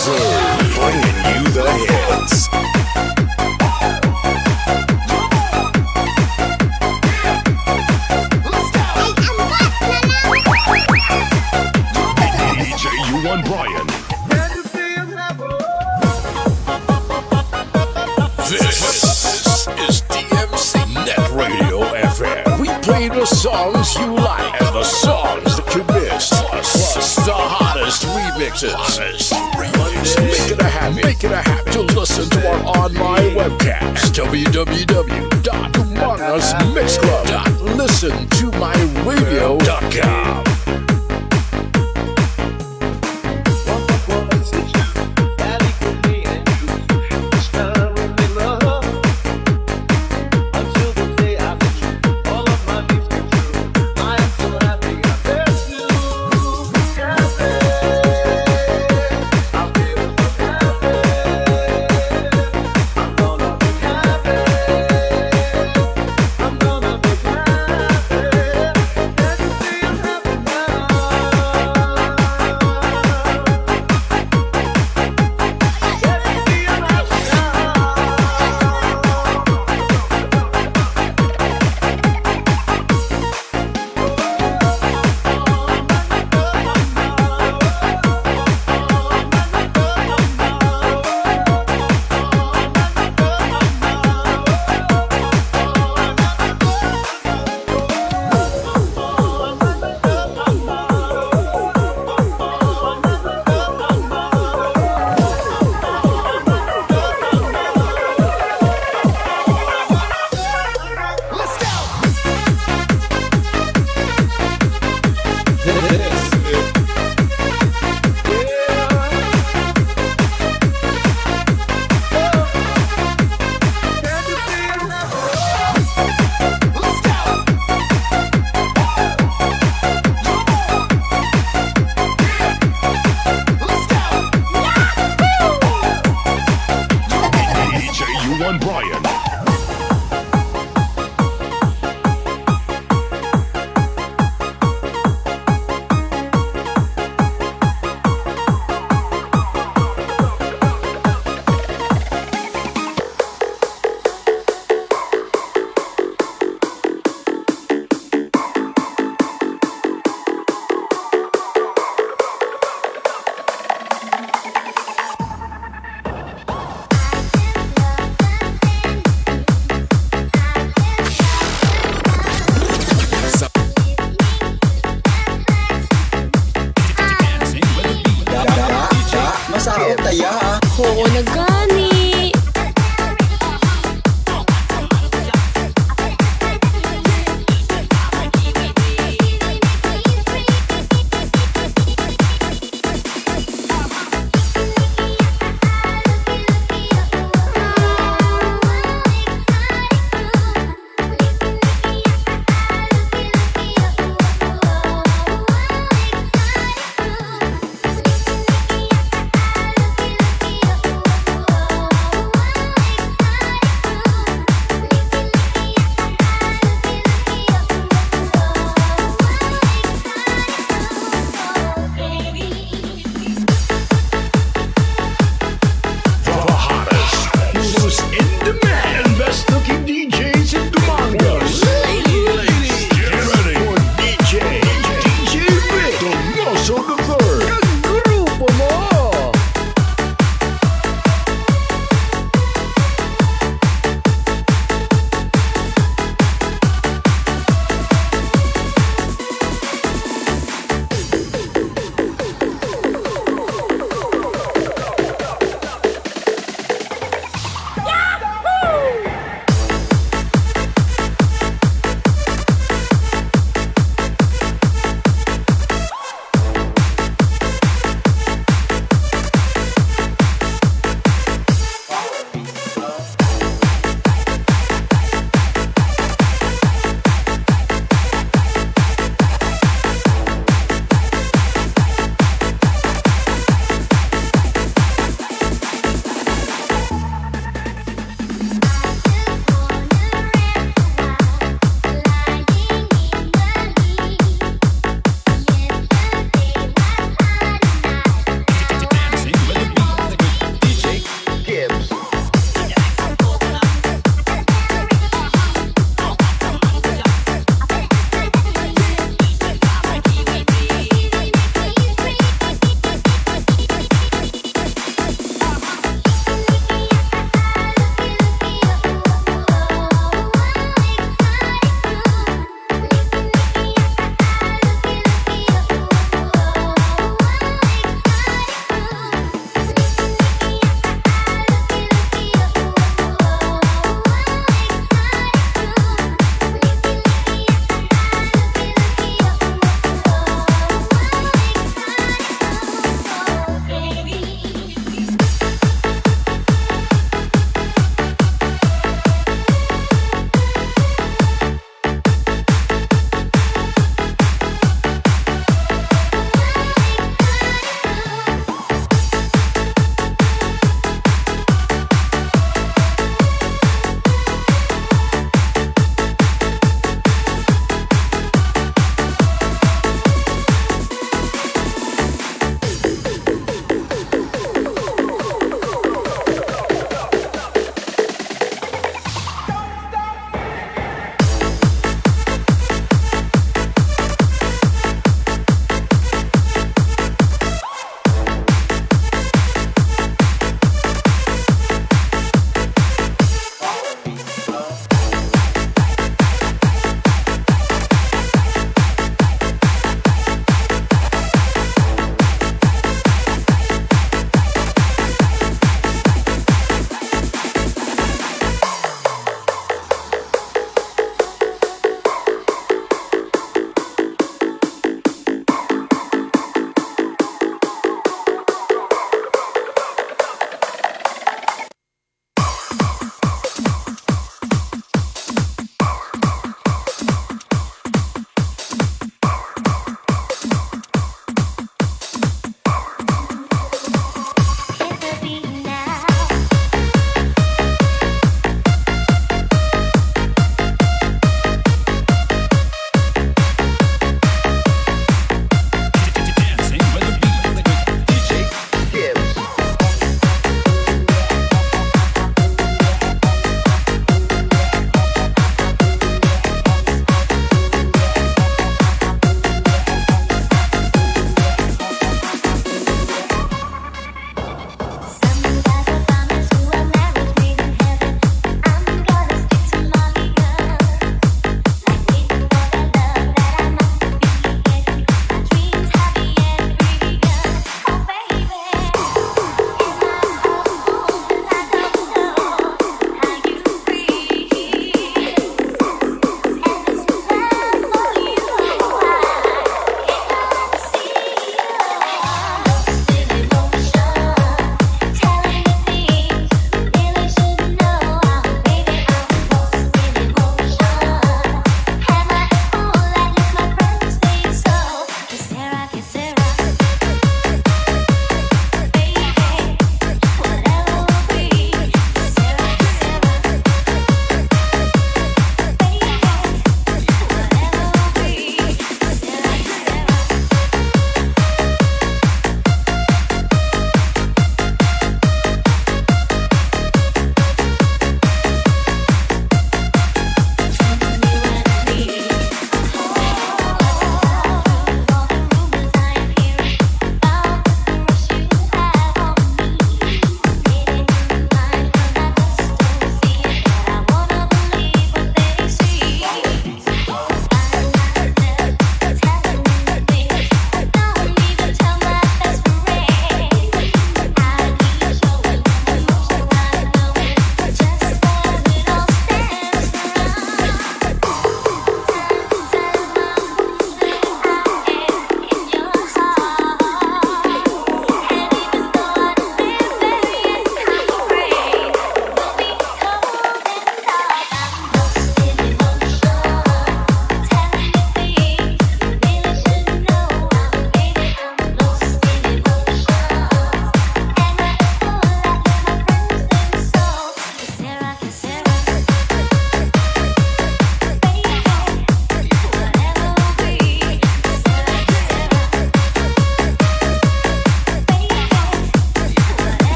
Bringing you the hits. D J U one Brian. This is D M C Net Radio F M. We play the songs you like and the songs that you miss. Plus, plus the hottest remixes. Make it a habit. Make it a habit to listen to our online webcast. W W W dot Tumangas Mix Club dot listen to my radio dot com. D J U one Brian. Masaot, taya. Oo na gani.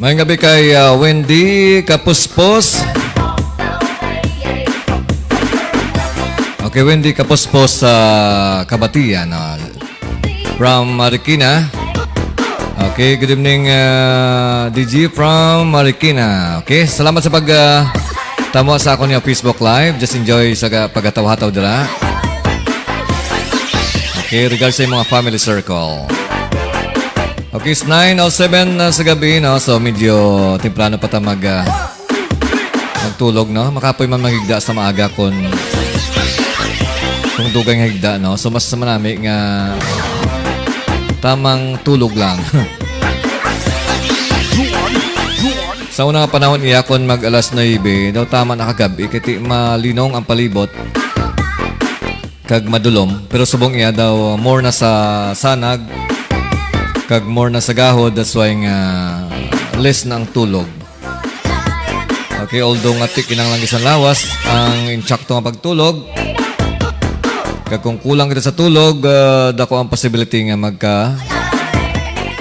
Maayong gabi kay, ah, Wendy Kapuspos. Okay, Wendy Kapuspos sa Kabatian, ah, from Marikina. Okay, good evening, ah, D G from Marikina. Okay, salamat sa pag, ah, tamo sa akon nga Facebook Live. Just enjoy sa ga-, paghataw-hataw dira. Okay, regards sa imong family circle. Okay, it's nine oh seven na sa gabi, no? So, medyo temprano pa ta mag, ah, magtulog, no? Makapoy man manghigda sa maaga kung, kung dugay nga higda, no? So, mas manami nga tamang tulog lang. Sa una nga panahon, iya kon mag alas nuebe, daw tama na kagab-i, kay ti malinong ang palibot kag madulom. Pero subong iya daw, more na sa sanag kag more na sa gahod, that's why nga less na ang tulog. Okay, although nga ti kinahanglan gid sa lawas ang insakto nga pagtulog. Kag kung kulang kita sa tulog, ah, dako ang possibility nga magka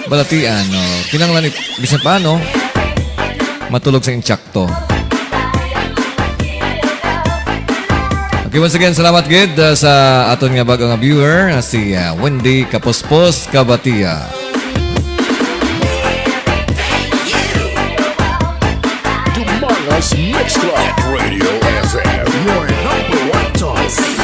balatian, no? Kinahanglan it-, bisan paano, matulog sa insakto. Okay, once again, salamat gid, ah, sa aton nga bag-o nga viewer, ah, si, ah, Wendy Kapuspos Kabatia. Dumangas Mix Club Radio S M, your number one choice.